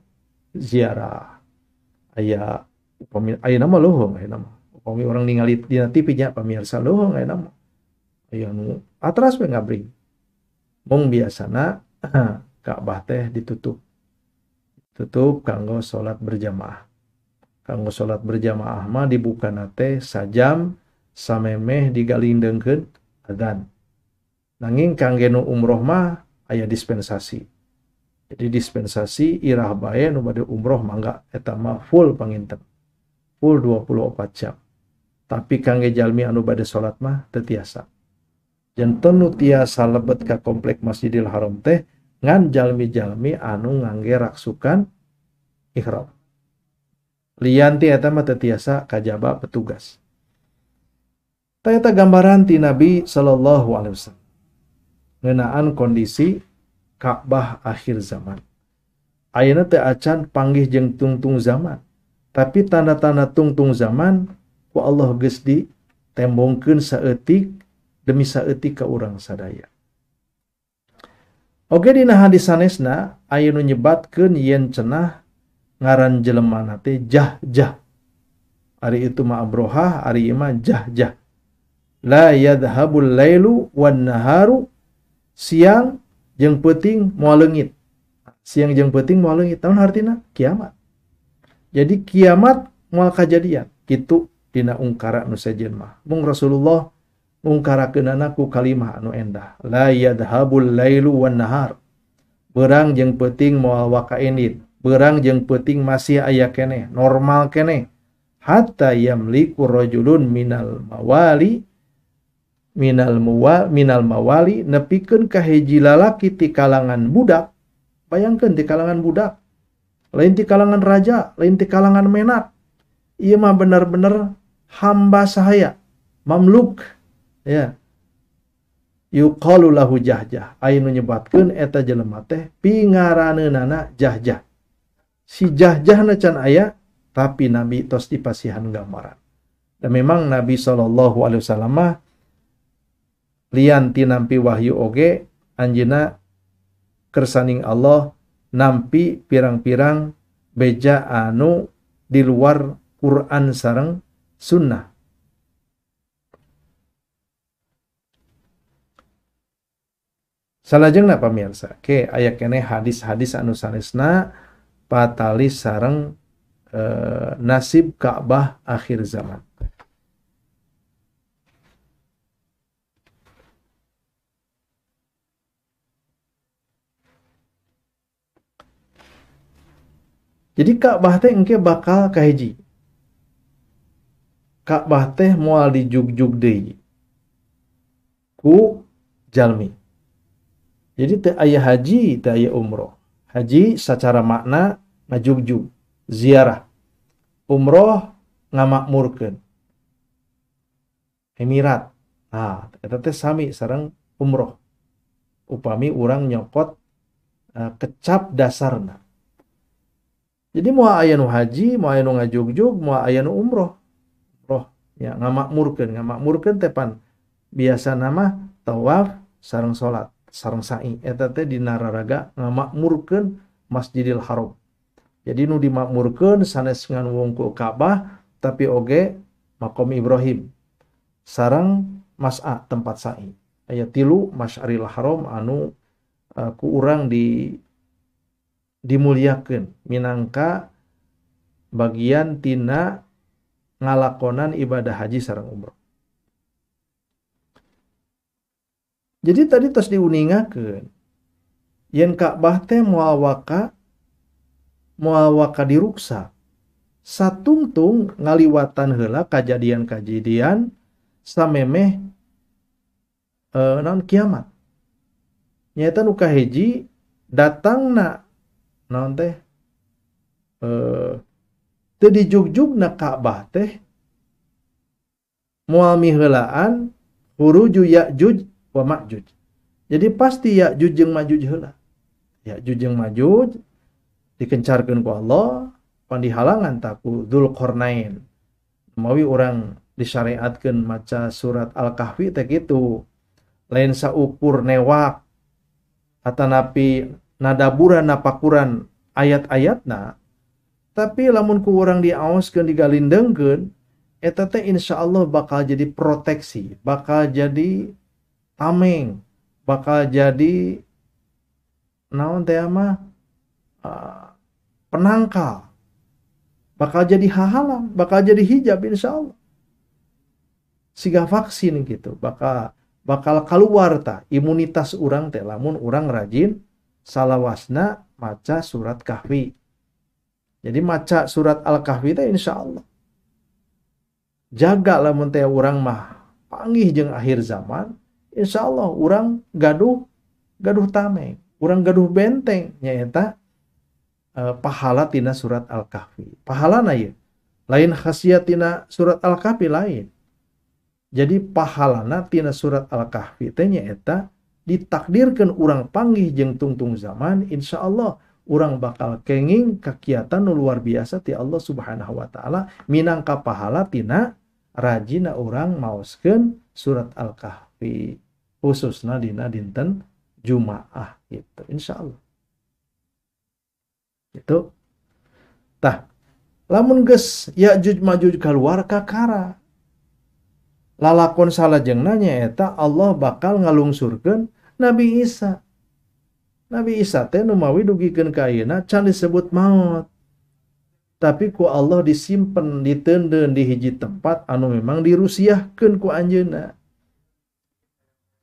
ziarah, aya upami ayeuna mah leuheung ayeuna mah. Upami urang ningali dina TV nya pamirsa leuheung ayeuna mah. Aya anu atras we ngabring. Mung biasana Ka'bah teh ditutup. Tutup kanggo salat berjamaah. Kanggo salat berjamaah mah dibukana teh sajam samemeh digalindeungkeun adzan. Nanging kangge nu umroh mah aya dispensasi. Jadi dispensasi irah bae nu bade umroh mangga eta mah full panginten. Full 24 jam. Tapi kangge jalmi anu bade salat mah teu tiasa. Janten nu tiasa lebet ka komplek Masjidil Haram teh ngan jalmi-jalmi anu ngangge raksukan ihram. Lian ti eta mah teu tiasa kajaba petugas. Tah eta gambaran ti Nabi sallallahu alaihi wasallam ngeunaan kondisi Ka'bah akhir zaman. Ayeuna teu acan panggih jeung tungtung zaman, tapi tanda-tanda tungtung zaman ku Allah geus ditembongkeun saeutik demi saeutik ka urang sadaya. Oge dina hadis sanesna aya nu nyebatkeun yen cenah ngaran jelemana teh Jahjah. Ari itu mah Abrohah, ari ieu mah Jahjah. La yadhhabul lailu wan naharu, siang jeung peuting moal leungit. Siang jeung peuting moal leungit, naon hartina? Kiamat. Jadi kiamat moal kajadian kitu dina ungkara nu sejen mah. Mung Rasulullah ngungkarakeunana ku kalimah anu endah. La yadhhabul lailu wan nahar. Beurang jeung peuting moal waka indit. Beurang jeung peuting masih aya keneh, normal keneh. Hatta yamliku rajulun minal mawali minal mawali nepikeun ka hiji lalaki ti kalangan budak. Bayangkeun ti kalangan budak, lain ti kalangan raja, lain ti kalangan menak. Ieu mah bener-bener hamba sahaya, mamluk, ya. Yuqalu lahu Jahjah. Aya nu nyebatkeun eta jelema teh pingaraneunana Jahjah. Si Jahjahna can aya, tapi Nabi tos dipasihan gambaran. Dan memang Nabi sallallahu alaihi wasallam mah lian ti nampi wahyu oge anjeunna kersaning Allah nampi pirang-pirang beja anu di luar Quran sareng sunnah. Salajengna pamirsa, ke aya keneh hadis-hadis anu sanesna patalis sareng nasib Ka'bah akhir zaman. Jadi Ka'bah teh engke bakal kahiji. Ka'bah teh moal dijugjug deui ku jalmi. Jadi teu aya haji, teu aya umroh. Haji secara makna ngajugjug, ziarah. Umroh ngamakmurkeun. Emirat. Nah, eta teh sami sareng umroh. Upami urang nyokot kecap dasarna. Jadi moal aya nu haji, moal aya nu ngajugjug, moal aya nu umroh. Umroh ya ngamakmurkeun, ngamakmurkeun teh pan biasana mah tawaf sareng salat, sareng sa'i. Eta teh dina raraga ngamakmurkeun Masjidil Haram. Jadi nu dimakmurkeun sanes ngan wungkul Ka'bah tapi oge Maqam Ibrahim sareng Mas'a tempat sa'i. Aya tilu Masyaril Haram anu ku urang dimuliakeun minangka bagian tina ngalakonan ibadah haji sareng umroh. Jadi tadi tos diuningakeun yen Ka'bah teh moal waka diruksa. Satungtung ngaliwatan heula kajadian-kajadian samemeh naon kiamat. Nyaeta nu kahiji datangna naon teh teu dijugjugna Ka'bah teh moal miheulaan huruju Ya'juj wa Ma'juj. Jadi pasti Ya'juj jeung Ma'juj heula. Ya'juj jeung Ma'juj dikencarkeun ku Allah pan dihalangan ta ku Dzulqarnain. Mawi urang disyariatkeun maca surat Al-Kahfi teh kitu. Lain saukur newak atanapi nadaburan napakuran ayat-ayatna, tapi lamun ku urang diaoskeun digalindengkeun eta teh insyaallah bakal jadi proteksi, bakal jadi tameng, bakal jadi naon teh mah penangkal, bakal jadi hahalang, bakal jadi hijab insyaallah. Siga vaksin gitu, bakal keluar ta imunitas urang teh lamun urang rajin salawasna maca surat Kahfi. Jadi maca surat Al-Kahfi teh insyaallah jaga lamun teh urang mah panggih jeung akhir zaman, insyaallah urang gaduh tameng, urang gaduh benteng nyaeta pahala tina surat Al-Kahfi. Pahalana ieu lain khasiat tina surat Al-Kahfi lain. Jadi pahalana tina surat Al-Kahfi teh nyaeta ditakdirkeun urang panggih jeung tungtung zaman, insyaallah urang bakal kenging kakiatan nu luar biasa ti Allah Subhanahu wa taala minangka pahala tina rajina urang maoskeun surat Al-Kahfi khususna dina dinten Jumaah gitu insyaallah. Itu tah lamun geus Ya'juj Ma'juj kaluar kakara lalakon salajengna nyaeta Allah bakal ngalungsurkeun Nabi Isa. Nabi Isa teh nu mawi dugikeun ka ayeuna can disebut maot. Tapi ku Allah disimpen diteundeun di hiji tempat anu memang dirusiahkeun ku anjeunna.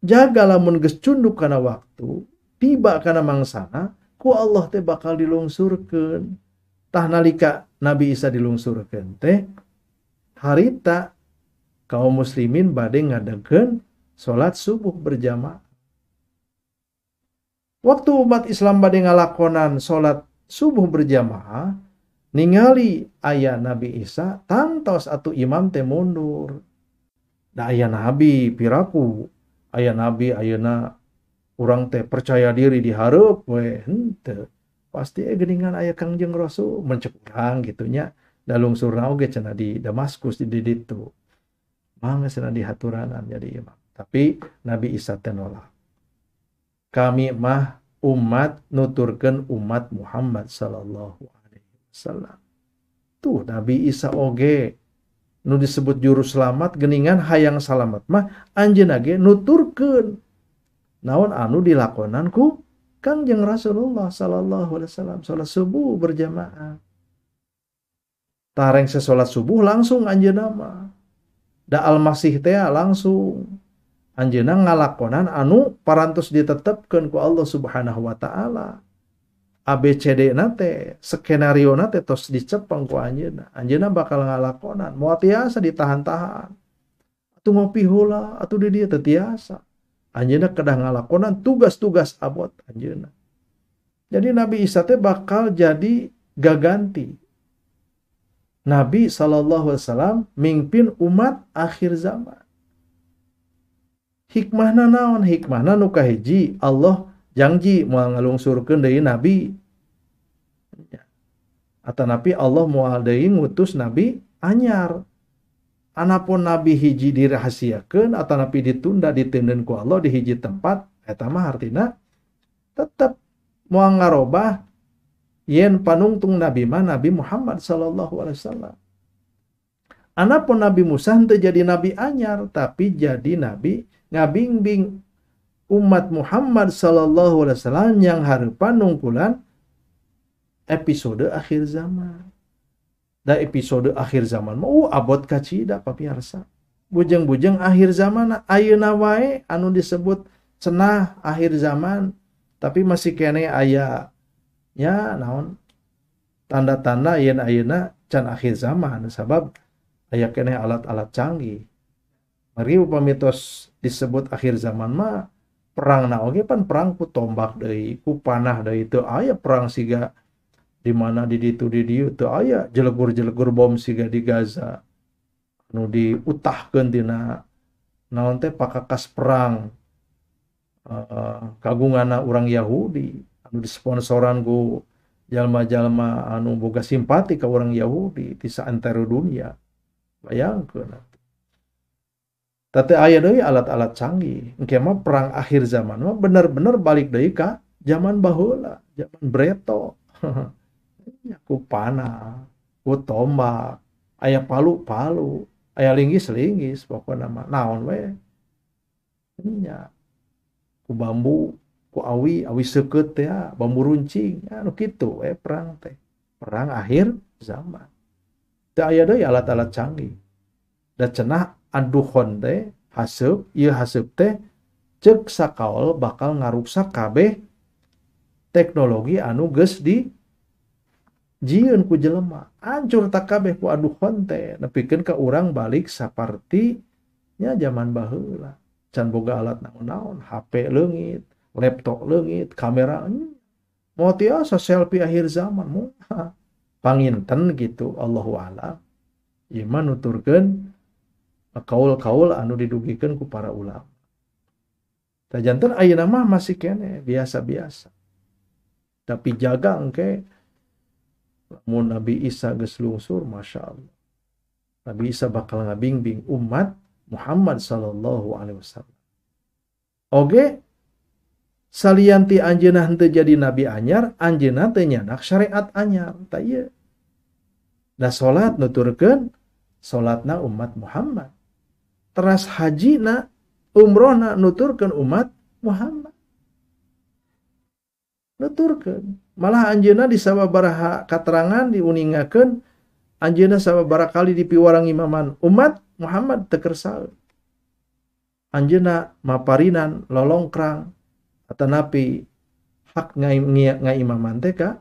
Jaga lamun geus cunduk kana waktu, tiba kana mangsana, ku Allah teh bakal dilungsurkeun. Tah nalika Nabi Isa dilungsurkeun teh harita kaum muslimin bade ngadegkeun salat subuh berjamaah. Waktu umat Islam bade ngalakonan salat subuh berjamaah, ningali aya Nabi Isa tangtos atuh imam teh mundur. Da aya nabi piraku, aya nabi ayeuna urang teh percaya diri dihareup we henteu. Pasti geuningan aya Kangjeng Rasul mencek urang kitu nya. Da lungsurna oge cenah di Damaskus di ditu. Mangga cenah dihaturanan jadi imam. Tapi Nabi Isa teh nolak. Kami mah umat nuturkeun umat Muhammad sallallahu alaihi wasallam. Tuh Nabi Isa oge nu disebut juru selamat geningan hayang salamat mah anjeunna ge nuturkeun naon anu dilakonan ku Kangjeng Rasulullah sallallahu alaihi wasallam salat subuh berjamaah. Tareng sesolat subuh langsung anjeunna mah. Da Al-Masih teh langsung anjeunna ngalakonan anu parantos ditetepkeun ku Allah Subhanahu wa taala. ABCD na teh skenario na teh tos dicepeng ku anjeunna. Anjeunna bakal ngalakonan, moal tiasa ditahan-tahan. Atuh ngopi heula, atuh di dieu teu tiasa. Anjeunna kedah ngalakonan tugas-tugas abot anjeunna. Jadi Nabi Isa teh bakal jadi gaganti. Nabi sallallahu alaihi wasallam mimpin umat akhir zaman. Hikmahna naon? Hikmahna nu kahiji Allah janji moal ngalungsurkeun deui nabi. Atanapi Allah moal deui ngutus nabi anyar. Anapun nabi hiji dirahasiakeun atanapi ditunda diteundeun ku Allah di hiji tempat, eta mah artina tetep moal ngarobah yen panungtung nabi mah Nabi Muhammad sallallahu alaihi wasallam. Anapun Nabi Musa henteu jadi nabi anyar, tapi jadi nabi ngabingbing umat Muhammad sallallahu alaihi wasallam yang hareupan nungkulan episode akhir zaman. Da episode akhir zaman mah abot kacida papiarsa. Bujeng-bujeng akhir zaman ayeuna wae anu disebut cenah akhir zaman, tapi masih keneh aya nya naon tanda-tanda yen ayeuna can akhir zaman sabab aya keneh alat-alat canggih. Mari upami tos disebut akhir zaman mah perang na oge pan perang ku tombak deui, ku panah deui, teu aya perang siga di mana di ditu di dieu teu aya jelegur-jelegur bom siga di Gaza anu diutahkeun tina naon teh pakakas perang kagunganna urang Yahudi anu disponsoran ku jalma-jalma anu boga simpati ka urang Yahudi ti saantero dunia. Bayangkeun teh aya deui alat-alat canggih. Engke mah perang akhir zaman mah bener-bener balik deui ka zaman baheula, zaman breto. Ku panah, ku tombak, aya palu-palu, aya linggis-linggis pokona mah naon we. Nya. Ku bambu, ku awi, awi seukeut teh, bambu runcing, ya nu kitu we perang teh. Perang akhir zaman. Teu aya deui alat-alat canggih. Da cenah aduhon teh haseup, ieu haseup teh ceuk sakaol bakal ngaruksak kabeh teknologi anu geus di jieun ku jelema. Hancur tak kabeh ku aduhon teh nepikeun ka urang balik saparti nya zaman baheula. Can boga alat naon-naon, HP leungit, laptop leungit, kamera moal tiasa selfie akhir zaman moal. Panginten gitu Allahu a'lam. Ieu mah nuturkeun kaul-kaul anu didugikeun ku para ulama. Tah janten ayeuna mah masih keneh biasa-biasa. Tapi jaga engke lamun Nabi Isa geus lungsur, Masya Allah. Nabi Isa bakal ngabingbing umat Muhammad sallallahu alaihi wasallam. Oge Salian ti anjeunna henteu jadi nabi anyar, anjeunna teh nyandak syariat anyar. Tah ieu. Da salat nuturkeun salatna umat Muhammad. Teras hajina, umrohna nuturkeun umat Muhammad. Nuturkeun. Malah anjeunna di sababaraha katerangan diuningakeun anjeunna sababaraha kali dipiwarang imaman umat Muhammad teu kersa. Anjeunna maparinan lolongkrang atanapi hak ngaimaman teh ka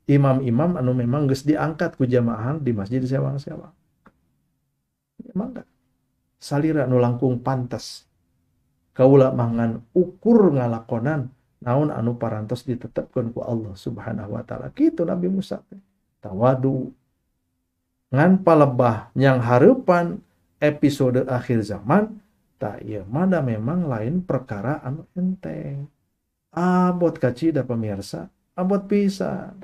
imam-imam anu memang geus diangkat ku jamaahan di masjid sewang-sewang. Mangga salira nu langkung pantas kaula mangan ukur ngalakonan naon anu parantos ditetepkeun ku Allah Subhanahu wa taala. Kitu Nabi Musa teh tawadu ngan palebah yang hareupan episode akhir zaman tah ieu mah da memang lain perkara anu enteng. Abot kacida pemirsa, abot pisan.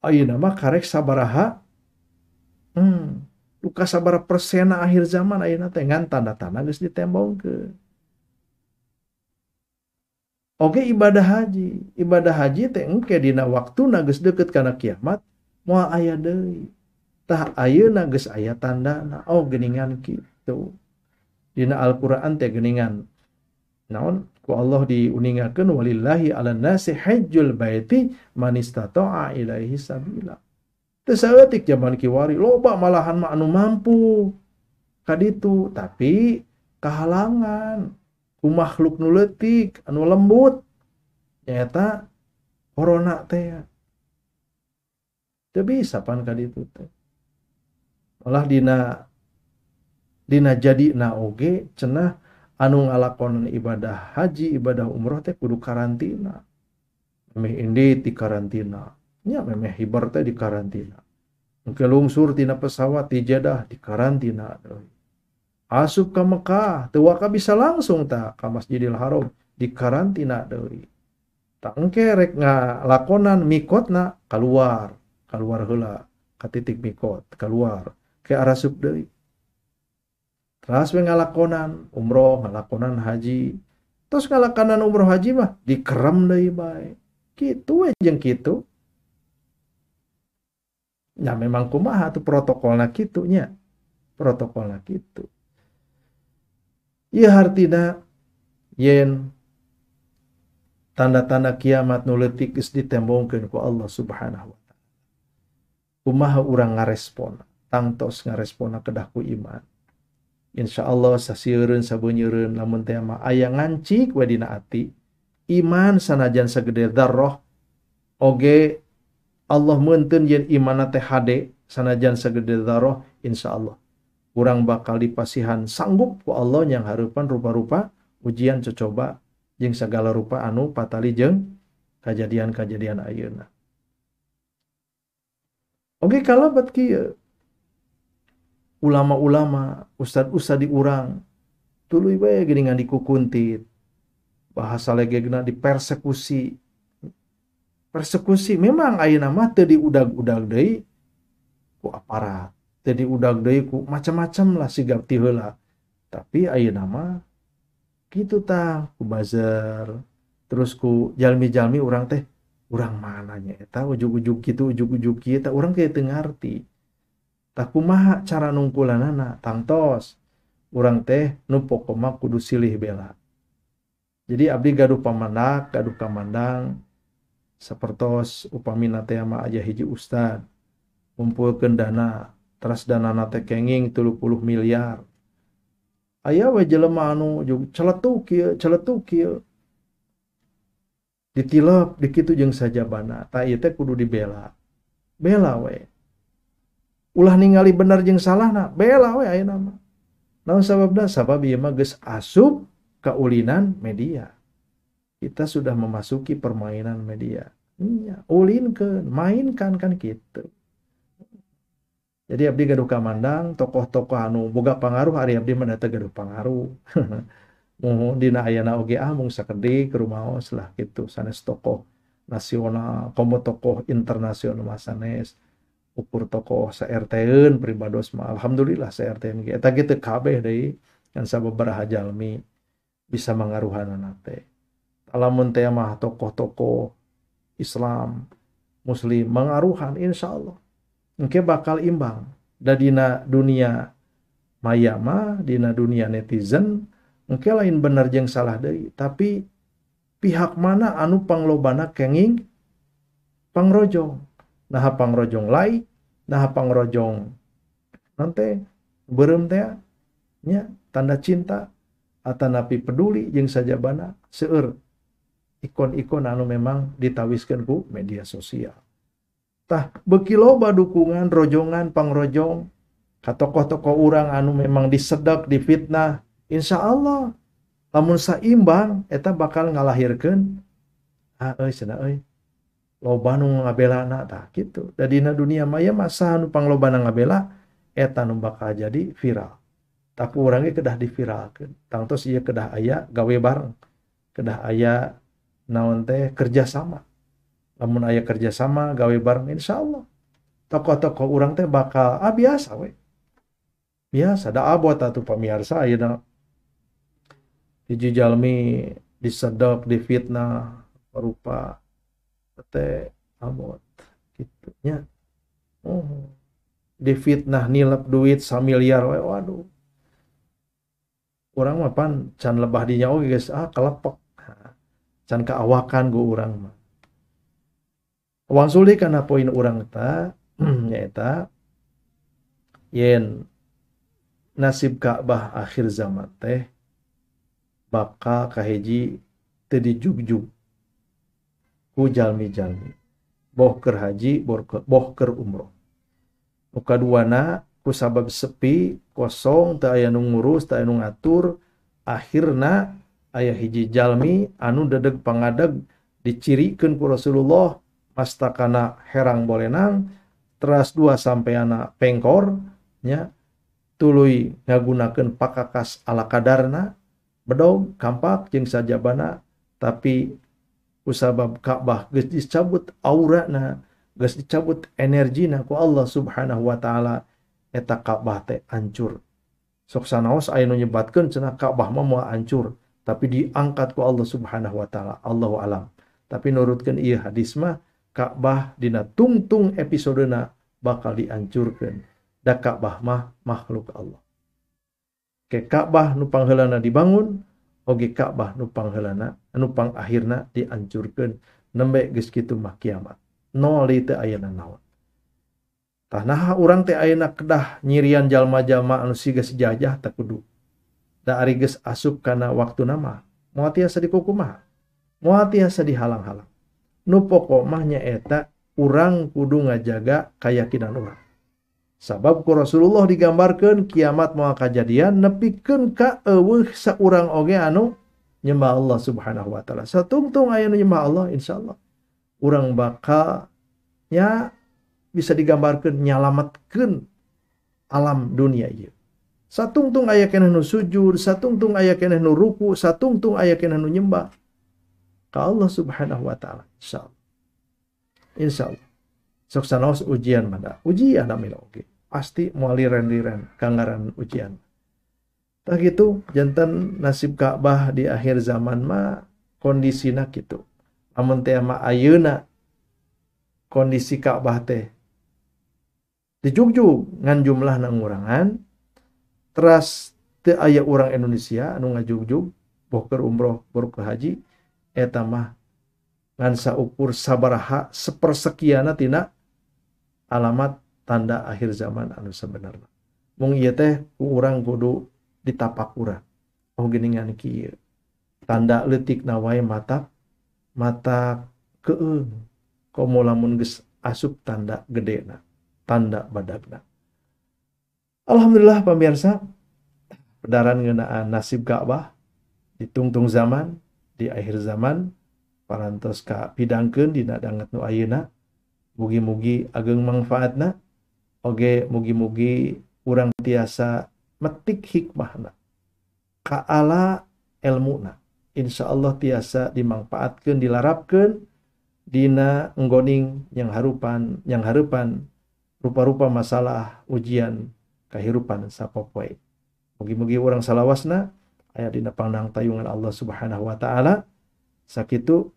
Ayeuna mah karek sabaraha duka sabaraha persena akhir zaman ayeuna teh ngan tanda-tanda geus ditembongkeun. Oge ibadah haji teh engke dina waktuna geus deukeut kana kiamat moal aya deui. Tah ayeuna geus aya tandana, oh geuningan kitu. Dina Al-Qur'an teh geuningan naon ku Allah diuningakeun walillahi 'alan nasi hajjul baiti man istata'a ilaihi sabila. Teu saeutik jaman kiwari loba malahan mah anu mampu kaditu tapi kahalangan ku makhluk nu leutik anu lembut nyaeta corona teh. Teu bisa pan kaditu teh. Malah dina jadina oge cenah anu ngalakonan ibadah haji, ibadah umroh teh kudu karantina. Memeh indit di karantina. Nya memeh hibar teh di karantina. Engke lungsur tina pesawat di Jeddah di karantina deui. Asup ka Mekah teu waka bisa langsung tah ka Masjidil Haram di karantina deui. Tah engke rek ngalakonan mikotna kaluar, kaluar heula ka titik mikot, kaluar ke arasup deui. Terus we ngalakonan umroh, ngalakonan haji. Terus ngalakonan umroh haji mah dikerem deui bae. Kitu we jeung kitu. Ya memang kumaha tuh protokolna kitu nya. Protokolna kitu. Ieu hartina yen tanda-tanda kiamat nu leutik geus ditembongkeun ku Allah Subhanahu wa taala. Kumaha urang ngarespon? Tangtos ngaresponna kedah ku iman. Insyaallah sasieureun sabeunyereun lamun teh mah aya ngancik we dina ati iman sanajan sagede dzarrah oge Allah meunteun yen imanna teh hade sanajan sagede dzarrah insyaallah urang bakal dipasihan sanggup ku Allah yang hareupan rupa-rupa ujian cocoba jeung sagala rupa anu patali jeung kajadian-kajadian ayeuna. Oge kalabat kieu ulama-ulama, ustad-ustad di urang tuluy bae geuningan dikukuntit. Bahasa legegna dipersekusi. Persekusi memang ayeuna mah teu diudag-udag deui ku aparat, teu diudag deui ku macam-macam lah sigap ti heula. Tapi ayeuna mah kitu tah ku buzzer, terus ku jalmi-jalmi urang teh urang mana nya eta ujug-ujug kitu ujug-ujug kieu tah urang teh teu ngarti. Tah kumaha cara nungkulanana tangtos urang teh nu pokoma kudu silih bela. Jadi abdi gaduh pamandak, gaduh kamandang sapertos upamina teh mah aya hiji ustad ngumpulkeun dana, teras danana teh kenging 30 miliar. Aya we jelema anu celetuk kieu. Ditilep dikitu jeung sajabana. Tah ieu teh kudu dibela. Bela we. Ulah ningali bener jeung salahna, bela we ayeuna mah. Naon sababna? Sabab ieu mah geus asup kaulinan media. Kita sudah memasuki permainan media. Nya, ulinkeun, mainkan kan kitu. Jadi abdi gaduh kamandang tokoh-tokoh anu boga pangaruh ari abdi mah teu gaduh pangaruh. Muhun dina ayana oge ah mung sakedik rumaos lah kitu sanes tokoh nasional komo tokoh internasional mah sanes. Ukur tokoh sa-RT-eun pribados mah alhamdulillah sa-RT-eun ge eta ge teu kabeh deui kan sababaraha jalmi bisa mangaruhanana teh. Lamun teh mah tokoh-tokoh Islam Muslim mangaruhan insyaallah engke bakal imbang. Da dina dunia maya mah, dina dunia netizen engke lain bener jeung salah deui, tapi pihak mana anu panglobana kenging pangrojong. Nah pangrojong like, nah pangrojong nanti beureum teh nya tanda cinta atanapi peduli jeung sajabana seueur ikon-ikon anu memang ditawiskeun ku media sosial. Tah beuki loba dukungan rojongan pangrojong ka tokoh-tokoh urang anu memang disedek difitnah, insyaallah lamun saimbang eta bakal ngalahirkeun ah euy cenah euy loba nu ngabelana tah kitu. Da dina dunia maya masa anu panglobana ngabela eta nu bakal jadi viral. Tapi urang ge kedah diviralkeun. Tangtos ieu kedah aya gawe bareng, kedah aya naon teh kerjasama. Lamun aya kerjasama gawe bareng insyaallah tokoh-tokoh urang teh bakal ah biasa we. Biasa da abot atuh pamirsa ayeuna hiji jalmi disedek difitnah rupa teh abot kitu nya. Oh, difitnah nilep duit samiliar we waduh. Urang mah pan can lebah dinya oge geus ah kelepek. Can kaawakan go urang mah. Wangsul deui kana poin urang ta nyaeta yen nasib Ka'bah akhir zaman teh bakal kahiji teu dijugjug ku jalmi-jalmi boh keur haji boh keur umroh. Nu kaduana ku sabab sepi kosong teu aya nu ngurus teu aya nu ngatur, akhirna aya hiji jalmi anu dedeg pangadeg dicirikeun ku Rasulullah mastakana herang bolenang teras dua sampeana pengkor nya tuluy ngagunakeun pakakas ala kadarna bedog kampak jeung sajabana, tapi kusabab Ka'bah geus dicabut aurana geus dicabut energina ku Allah Subhanahu wa taala eta Ka'bah teh hancur. Sok sanaos aya nu nyebatkeun cenah Ka'bah mah moal hancur, tapi diangkat ku Allah Subhanahu wa taala, Allahu alam. Tapi nurutkeun ieu hadis mah Ka'bah dina tungtung episodena bakal dihancurkeun. Da Ka'bah mah makhluk Allah. Ke Ka'bah nu pangheulana dibangun, oge Ka'bah nu pangheulana anu pangakhirna dihancurkeun nembe geus kitu mah kiamat. Nol teu aya naon. Tah naha urang teh ayeuna kedah nyirian jalma-jalma anu siga sejajah teh kudu. Da ari geus asup kana waktuna mah moal tiasa dikukumaha, moal tiasa dihalang-halang. Nu pokok mah nyaeta urang kudu ngajaga kayakinan urang. Sabab ku Rasulullah digambarkeun kiamat moal kajadian nepikeun ka eueuh saurang oge anu nyembah Allah Subhanahu wa taala. Satungtung aya nu nyembah Allah insyaallah urang bakal nya bisa digambarkeun nyalametkeun alam dunia ieu. Satungtung aya keneh nu sujud, satungtung aya keneh nu ruku, satungtung aya keneh nu nyembah ka Allah Subhanahu wa taala insyaallah. Insyaallah. Sok sanaos ujian mah ujian namina oge. Pasti moal liren-liren kanggaran ujian. Tah kitu janten nasib Ka'bah di akhir zaman mah kondisina kitu. Lamun teh mah ayeuna kondisi Ka'bah teh dijugjug ngan jumlahna ngurangan, teras teu aya urang Indonesia anu ngajugjug boh keur umroh boh keur haji, eta mah ngan saukur sabaraha sepersekiana tina alamat tanda akhir zaman anu sebenarna. Mung ieu teh ku urang kudu ditapakuran. Oh geuningan kieu. Tanda leutikna wae mata mata keung. Komo lamun geus asup tanda gedena, tanda badagna. Alhamdulillah pemirsa, pedaran ngeunaan nasib Ka'bah di tungtung zaman, di akhir zaman parantos ka pidangkeun dina danget nu ayeuna. Mugi-mugi ageng mangfaatna, oge mugi-mugi urang tiasa metik hikmahna, kaala elmuna. Insyaallah tiasa dimangfaatkeun, dilarapkeun dina enggoning yang harupan rupa-rupa masalah ujian kahirupan sapopoe. Mugi-mugi urang salawasna aya dina pangdang tayungan Allah Subhanahu wa taala. Sakitu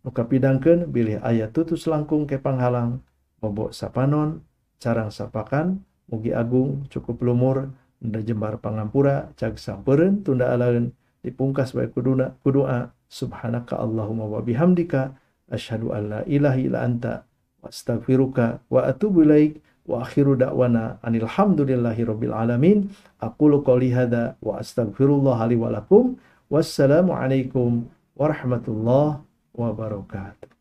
nu kapidangkeun bilih aya tutus langkung ke panghalang bobo sapanon carang sapakan mugi agung cukup lumur nda jembar pangampura cag sampeureun tunda alaeun dipungkas bae kuduna kudoa subhanaka Allahumma wa bihamdika asyhadu an la ilaha illa anta wa astaghfiruka wa atubu ilaik wa akhiru da'wana anil hamdulillahi rabbil alamin aqulu qouli hadza wa astaghfirullah li wa lakum. Wassalamu alaikum warahmatullahi wabarakatuh.